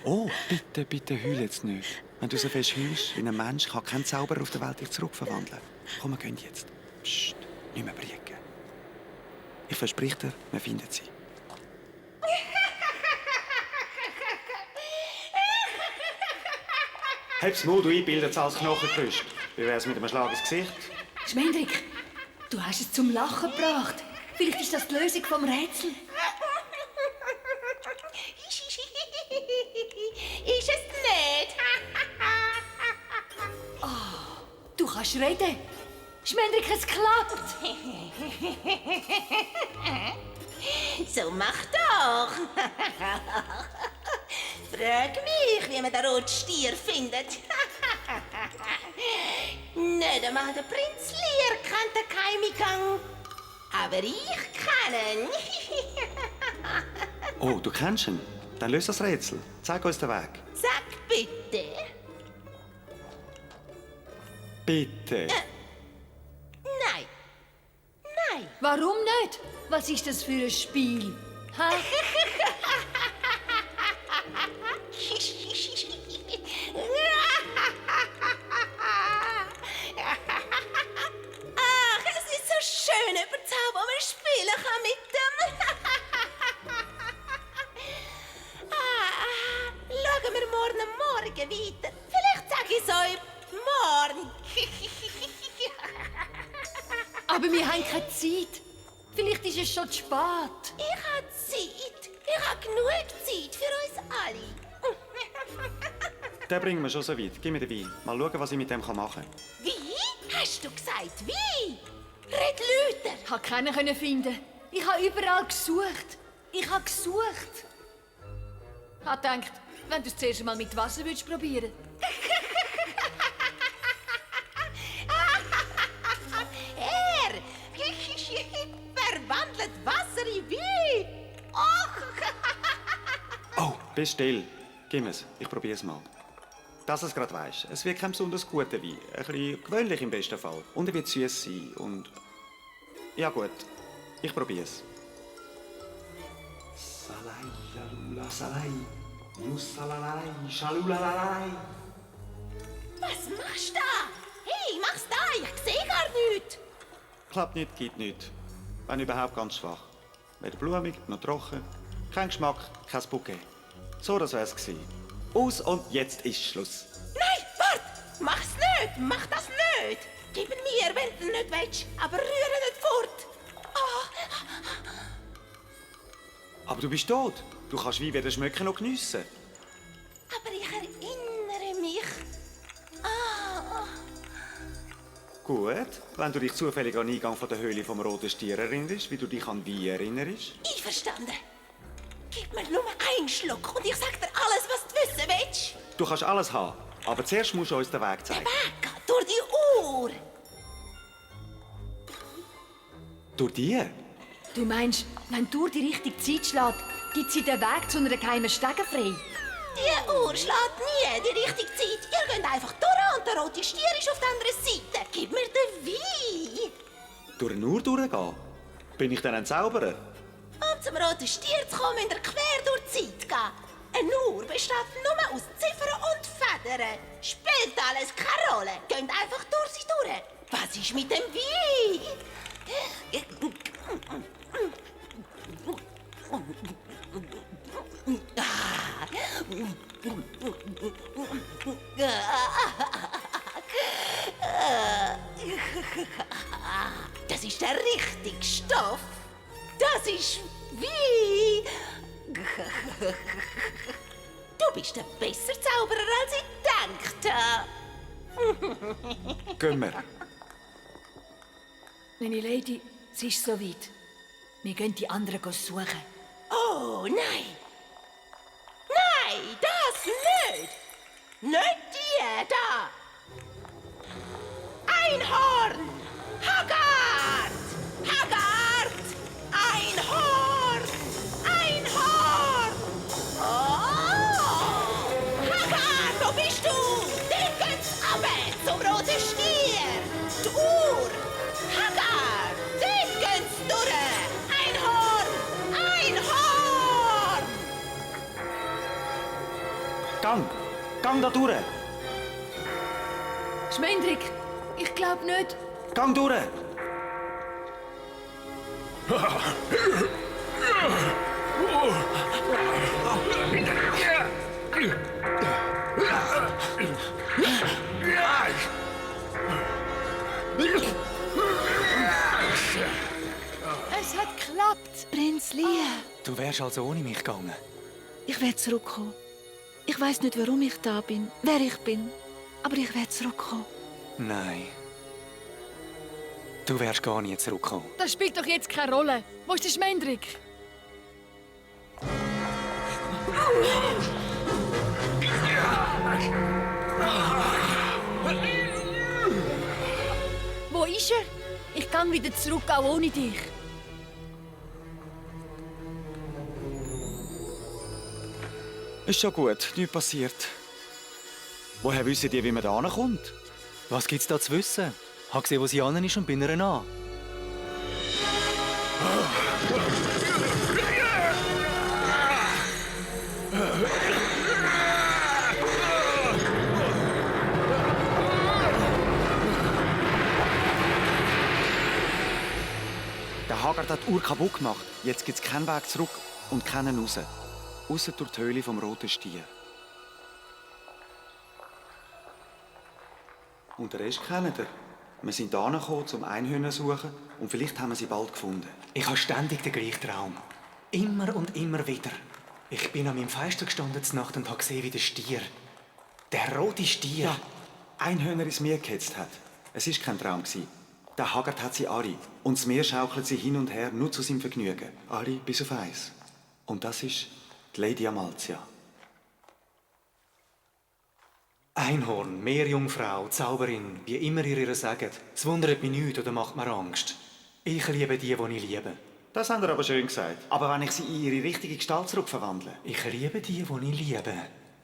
Oh, bitte, bitte heul jetzt nicht. Wenn du so fest heulst wie ein Mensch, kann kein Zauberer auf der Welt dich zurückverwandeln. Komm, wir gehen jetzt. Psst, nicht mehr briegen. Ich verspreche dir, wir finden sie. Hab's Mut, du einbildest als Knochengerüst. Wie wär's mit einem Schlag ins Gesicht? Schmendrick, du hast es zum Lachen gebracht. Vielleicht ist das die Lösung vom Rätsel. Ist es nicht? Oh, du kannst reden. Schmendrick, es klappt. So mach doch. Frag mich, wie man den roten Stier findet. Nicht einmal der Prinz Lear kennt den Keimigang. Aber ich kenne ihn. Oh, du kennst ihn? Dann löse das Rätsel. Zeig uns den Weg. Sag bitte. Bitte. Nein. Nein. Warum nicht? Was ist das für ein Spiel? Ha? Ach, es ist so schön überzeugt, wo man spielen kann mit dem. Schauen wir morgen weiter. Vielleicht sage ich es euch morgen. Aber wir haben keine Zeit. Vielleicht ist es schon zu spät. Ich habe Zeit. Ich habe genug Zeit für uns alle. Den bringen wir schon so weit. Gib mir den Wein. Mal schauen, was ich mit dem machen kann. Wie? Hast du gesagt, wie? Red lauter. Ich konnte keinen finden. Ich habe überall gesucht. Ich habe gesucht. Ich habe gedacht, wenn du es zuerst mal mit Wasser probieren würdest. Er verwandelt Wasser in Wein. Oh, bist still. Gib mir's. Ich probier's mal. Dass du es gerade weisst. Es wird kein besonders guter Wein. Ein bisschen gewöhnlich im besten Fall. Und er wird süß sein. Und... Ja gut. Ich probier's. Salai, lalula, salai. Nussalalai, shalulalai. Was machst du da? Hey, mach's da. Ich sehe gar nichts. Klappt nicht, geht nicht. Wenn überhaupt ganz schwach. Weder blumig, noch trocken. Kein Geschmack, kein Bouquet. So, das wär's gewesen. Aus und jetzt ist Schluss. Nein, wart! Mach's nicht! Mach das nicht! Gib ihn mir, wenn du nicht willst, aber rühre nicht fort! Aber du bist tot. Du kannst Wein weder schmecken noch geniessen. Aber ich erinnere mich. Gut, wenn du dich zufällig an den Eingang von der Höhle vom Roten Stier erinnerst, wie du dich an Wein erinnerst. Einverstanden. Gib mir nur einen Schluck und ich sag dir alles, was du wissen willst. Du kannst alles haben, aber zuerst musst du uns den Weg zeigen. Der Weg geht durch die Uhr. Durch die? Du meinst, wenn die Uhr die richtige Zeit schlägt, gibt sie den Weg zu einer geheimen Stege frei? Die Uhr schlägt nie die richtige Zeit. Ihr geht einfach durch und der rote Stier ist auf der anderen Seite. Gib mir den Wein. Durch eine Uhr durchgehen? Bin ich dann ein Zauberer? Um zum roten Stier zu kommen, müsst ihr quer durch die Zeit gehen. Eine Uhr besteht nur aus Ziffern und Federn. Spielt alles keine Rolle. Geht einfach durch sie durch. Was ist mit dem Wein? Das ist der richtige Stoff. Das ist Wein. Du bist ein besserer Zauberer, als ich gedacht habe. Gehen wir. Meine Lady, es ist so weit. Wir gehen die anderen suchen. Oh, nein! Nein, das nicht! Nicht die da! Einhorn! Haggard! Haggard! Einhorn! Einhorn! Oh! Haggard, wo bist du? Dort geht's runter zum roten Stier! Die Uhr! Haggard! Dort geht's durch! Einhorn! Einhorn! Gang! Gang da durch! Schmendrick, ich glaub nicht. Gang durch! Es hat geklappt. Prinz Lear. Du wärst also ohne mich gegangen. Ich werde zurückkommen. Ich weiß nicht, warum ich da bin, wer ich bin. Aber ich werde zurückkommen. Nein, Du wärst gar nie zurückgekommen. Das spielt doch jetzt keine Rolle. Wo ist der Schmendrick? Wo ist er? Ich kann wieder zurück, auch ohne dich. Ist schon gut, nichts passiert. Woher wissen die, wie man da hinkommt? Was gibt's da zu wissen? Ich habe gesehen, wo sie an ist und bin ihr nach. Der Haggard hat die Uhr kaputt gemacht. Jetzt gibt es keinen Weg zurück und keinen raus. Ausser durch die Höhle vom Roten Stier. Und den Rest kennt ihr. Wir sind hierher gekommen, um Einhörner zu suchen und vielleicht haben wir sie bald gefunden. Ich habe ständig den gleichen Traum. Immer und immer wieder. Ich bin an meinem Fenster gestanden zur Nacht und habe gesehen, wie der Stier. Der rote Stier. Ja, Einhörner ins Meer gehetzt hat. Es war kein Traum. Der Haggard hat sie alle. Und das Meer schaukelt sie hin und her, nur zu seinem Vergnügen. Alle bis auf eins. Und das ist die Lady Amalthea. Einhorn, Meerjungfrau, Zauberin, wie immer ihr ihr sagt. Es wundert mich nicht oder macht mir Angst. Ich liebe die ich liebe. Das haben ihr aber schön gesagt. Aber wenn ich sie in ihre richtige Gestalt zurückverwandle? Ich liebe die ich liebe.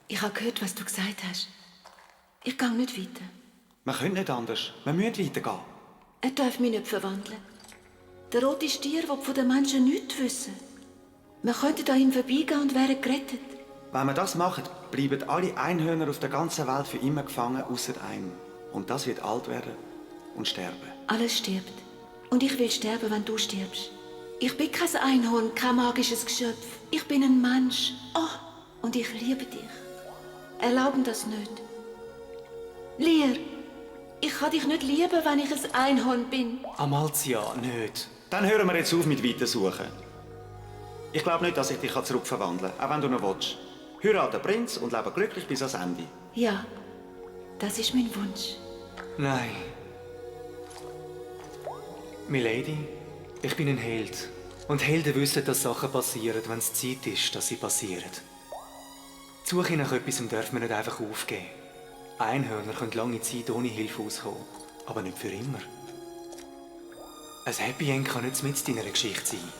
Ich habe gehört, was du gesagt hast. Ich gehe nicht weiter. Wir können nicht anders. Wir müssen weitergehen. Er darf mich nicht verwandeln. Der rote Stier will von den Menschen nichts wissen. Wir könnten an ihm vorbeigehen und wären gerettet. Wenn wir das machen, bleiben alle Einhörner auf der ganzen Welt für immer gefangen, außer einem. Und das wird alt werden und sterben. Alles stirbt. Und ich will sterben, wenn du stirbst. Ich bin kein Einhorn, kein magisches Geschöpf. Ich bin ein Mensch. Oh, und ich liebe dich. Erlauben das nicht. Lear, ich kann dich nicht lieben, wenn ich ein Einhorn bin. Amalthea, nicht. Dann hören wir jetzt auf mit Weitersuchen. Ich glaube nicht, dass ich dich zurückverwandeln kann, auch wenn du noch willst. Heirate den Prinz und lebe glücklich bis ans Ende. Ja, das ist mein Wunsch. Nein. Milady, ich bin ein Held. Und Helden wissen, dass Sachen passieren, wenn es Zeit ist, dass sie passieren. Die Suche nach etwas dürfen wir nicht einfach aufgeben. Einhörner können lange Zeit ohne Hilfe auskommen, aber nicht für immer. Ein Happy End kann nicht mit in deiner Geschichte sein.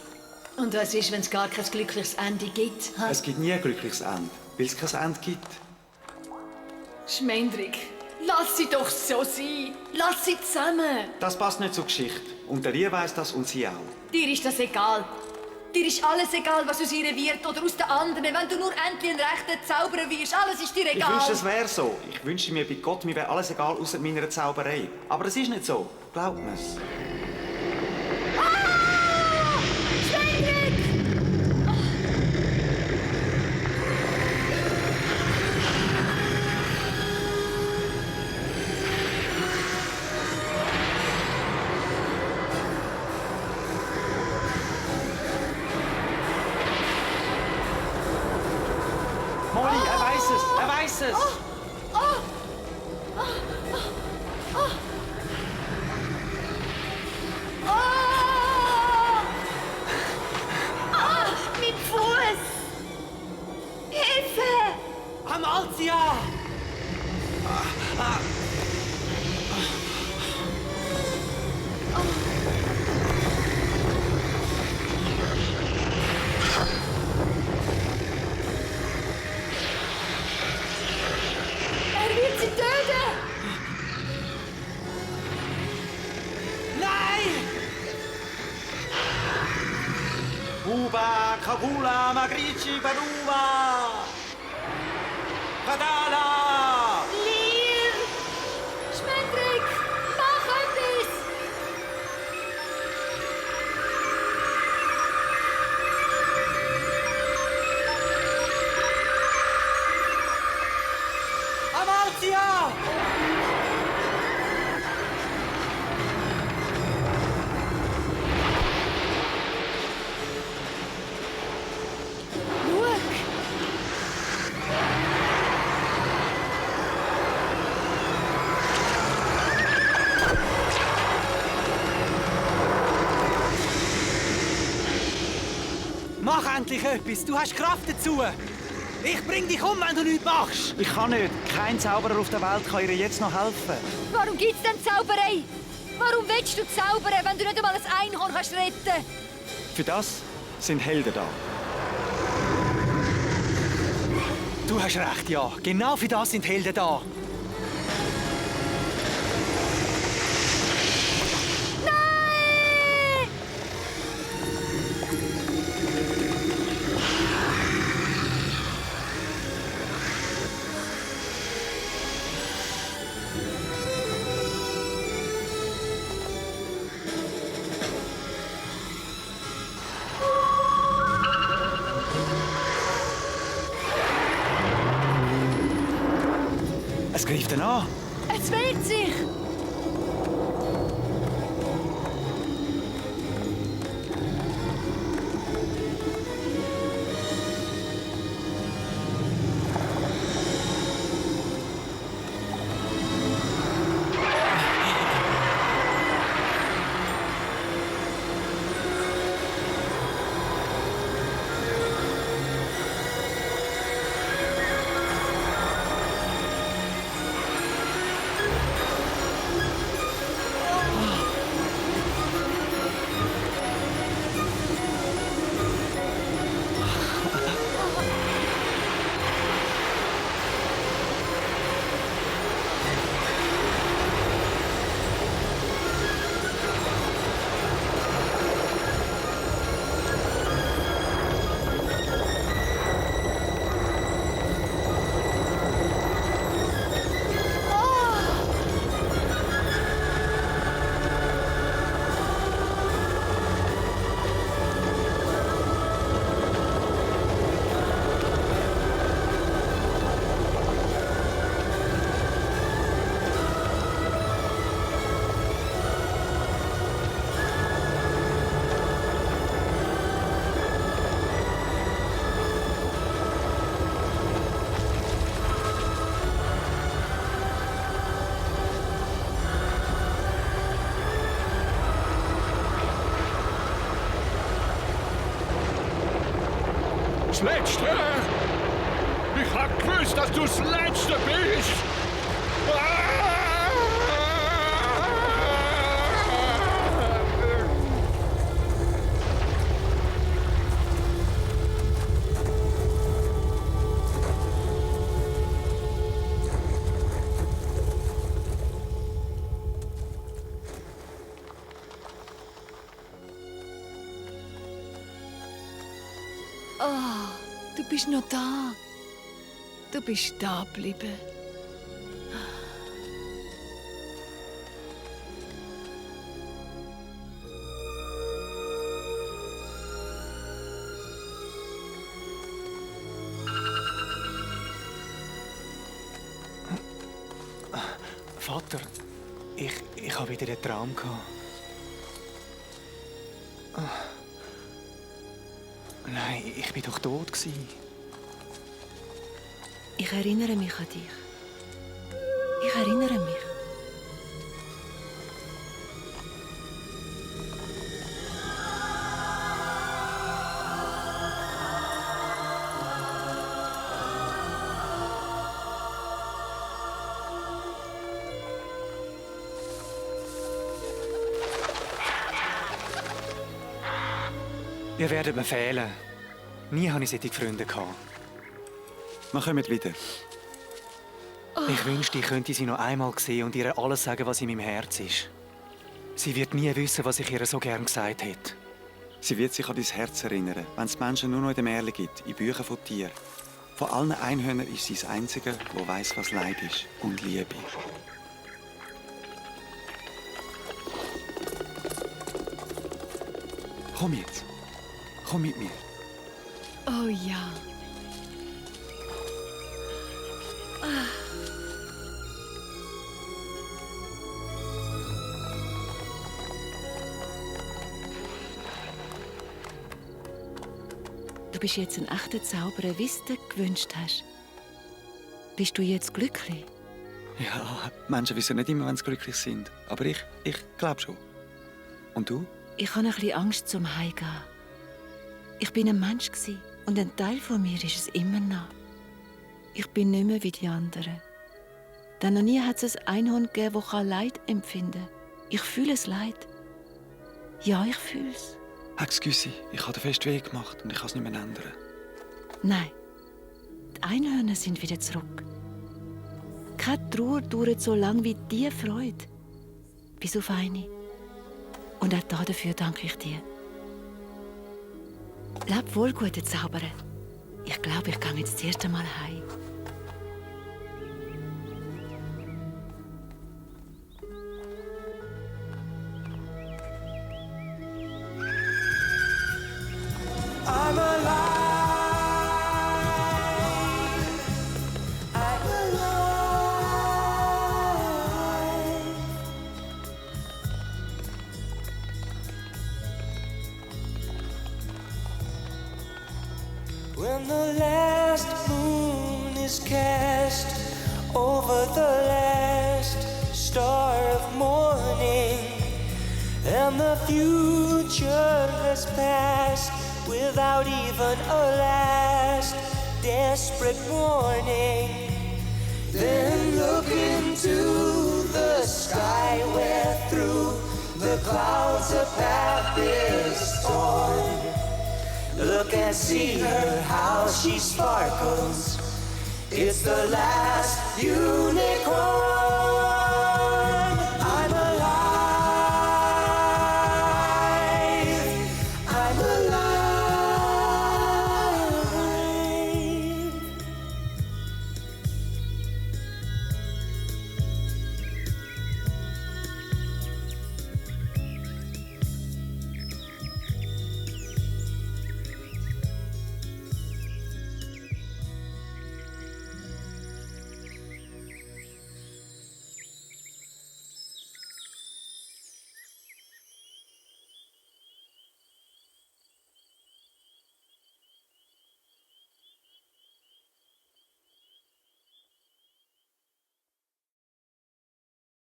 Und was ist, wenn es gar kein glückliches Ende gibt? Ha? Es gibt nie ein glückliches Ende, weil es kein Ende gibt. Schmendrick, lass sie doch so sein. Lass sie zusammen. Das passt nicht zur Geschichte. Und der Lear weiss das und sie auch. Dir ist das egal. Dir ist alles egal, was aus ihr wird oder aus den anderen. Wenn du nur endlich ein rechter Zauberer wirst, alles ist dir egal. Ich wünschte, es wäre so. Ich wünschte mir bei Gott, mir wäre alles egal, außer meiner Zauberei. Aber es ist nicht so. Glaubt mir's. Molly, er weiß es! Er weiß es! Mein Fuß! Hilfe! Amalthea! Er wird sie töten! Nein! Uba, Kabula, Magrici, Baruba! Padala! Lear! Schmendrick, mach etwas! Amalthea! Schau! endlich etwas. Du hast Kraft dazu. Ich bring dich um, wenn du nichts machst. Ich kann nicht. Kein Zauberer auf der Welt kann ihr jetzt noch helfen. Warum gibt's denn Zauberei? Warum willst du zaubern, wenn du nicht einmal ein Einhorn kannst retten? Für das sind Helden da. Du hast recht, ja. Genau für das sind Helden da. Es greift ihn an. Es wehrt sich! Das Letzte! Ich hab gewusst, dass du das Letzte bist! Oh, du bist noch da. Du bist da geblieben. Vater, ich habe wieder einen Traum gehabt. Nein, ich bin doch tot gewesen. Ich erinnere mich an dich. Ich erinnere mich. Ihr werdet mir fehlen. Nie hatte ich solche Freunde gehabt. Wir kommen wieder. Ich wünschte, ich könnte sie noch einmal sehen und ihr alles sagen, was in meinem Herz ist. Sie wird nie wissen, was ich ihr so gern gesagt hätte. Sie wird sich an dein Herz erinnern, wenn es Menschen nur noch in der Märchen gibt, in Büchern von Tieren. Von allen Einhörnern ist sie das Einzige, das weiss, was Leid ist und Liebe. Komm jetzt. Komm mit mir. Oh ja. Du bist jetzt ein echter Zauberer, wie du dir gewünscht hast. Bist du jetzt glücklich? Ja, Menschen wissen nicht immer, wenn sie glücklich sind. Aber ich glaube schon. Und du? Ich habe ein bisschen Angst zum Heimgehen. Ich bin ein Mensch gsi und ein Teil von mir ist es immer noch. Ich bin nicht mehr wie die anderen. Denn noch nie hat es ein Einhorn gegeben, das Leid empfinden kann. Ich fühle es Leid. Ja, ich fühle es. Excuse, ich habe den festen Weg gemacht und ich kann es nicht mehr ändern. Nein, die Einhörner sind wieder zurück. Keine Trauer dauert so lange wie die Freude. Bis auf eine. Und auch dafür danke ich dir. Leb wohl, gute Zauberer. Ich glaube, ich gehe jetzt das erste Mal heim. I'm alive. I'm alive. When the last moon is cast over the last star of morning, and the future has passed without even a last desperate warning, then look into the sky where through the clouds a path is torn. Look and see her, how she sparkles. It's the last unicorn.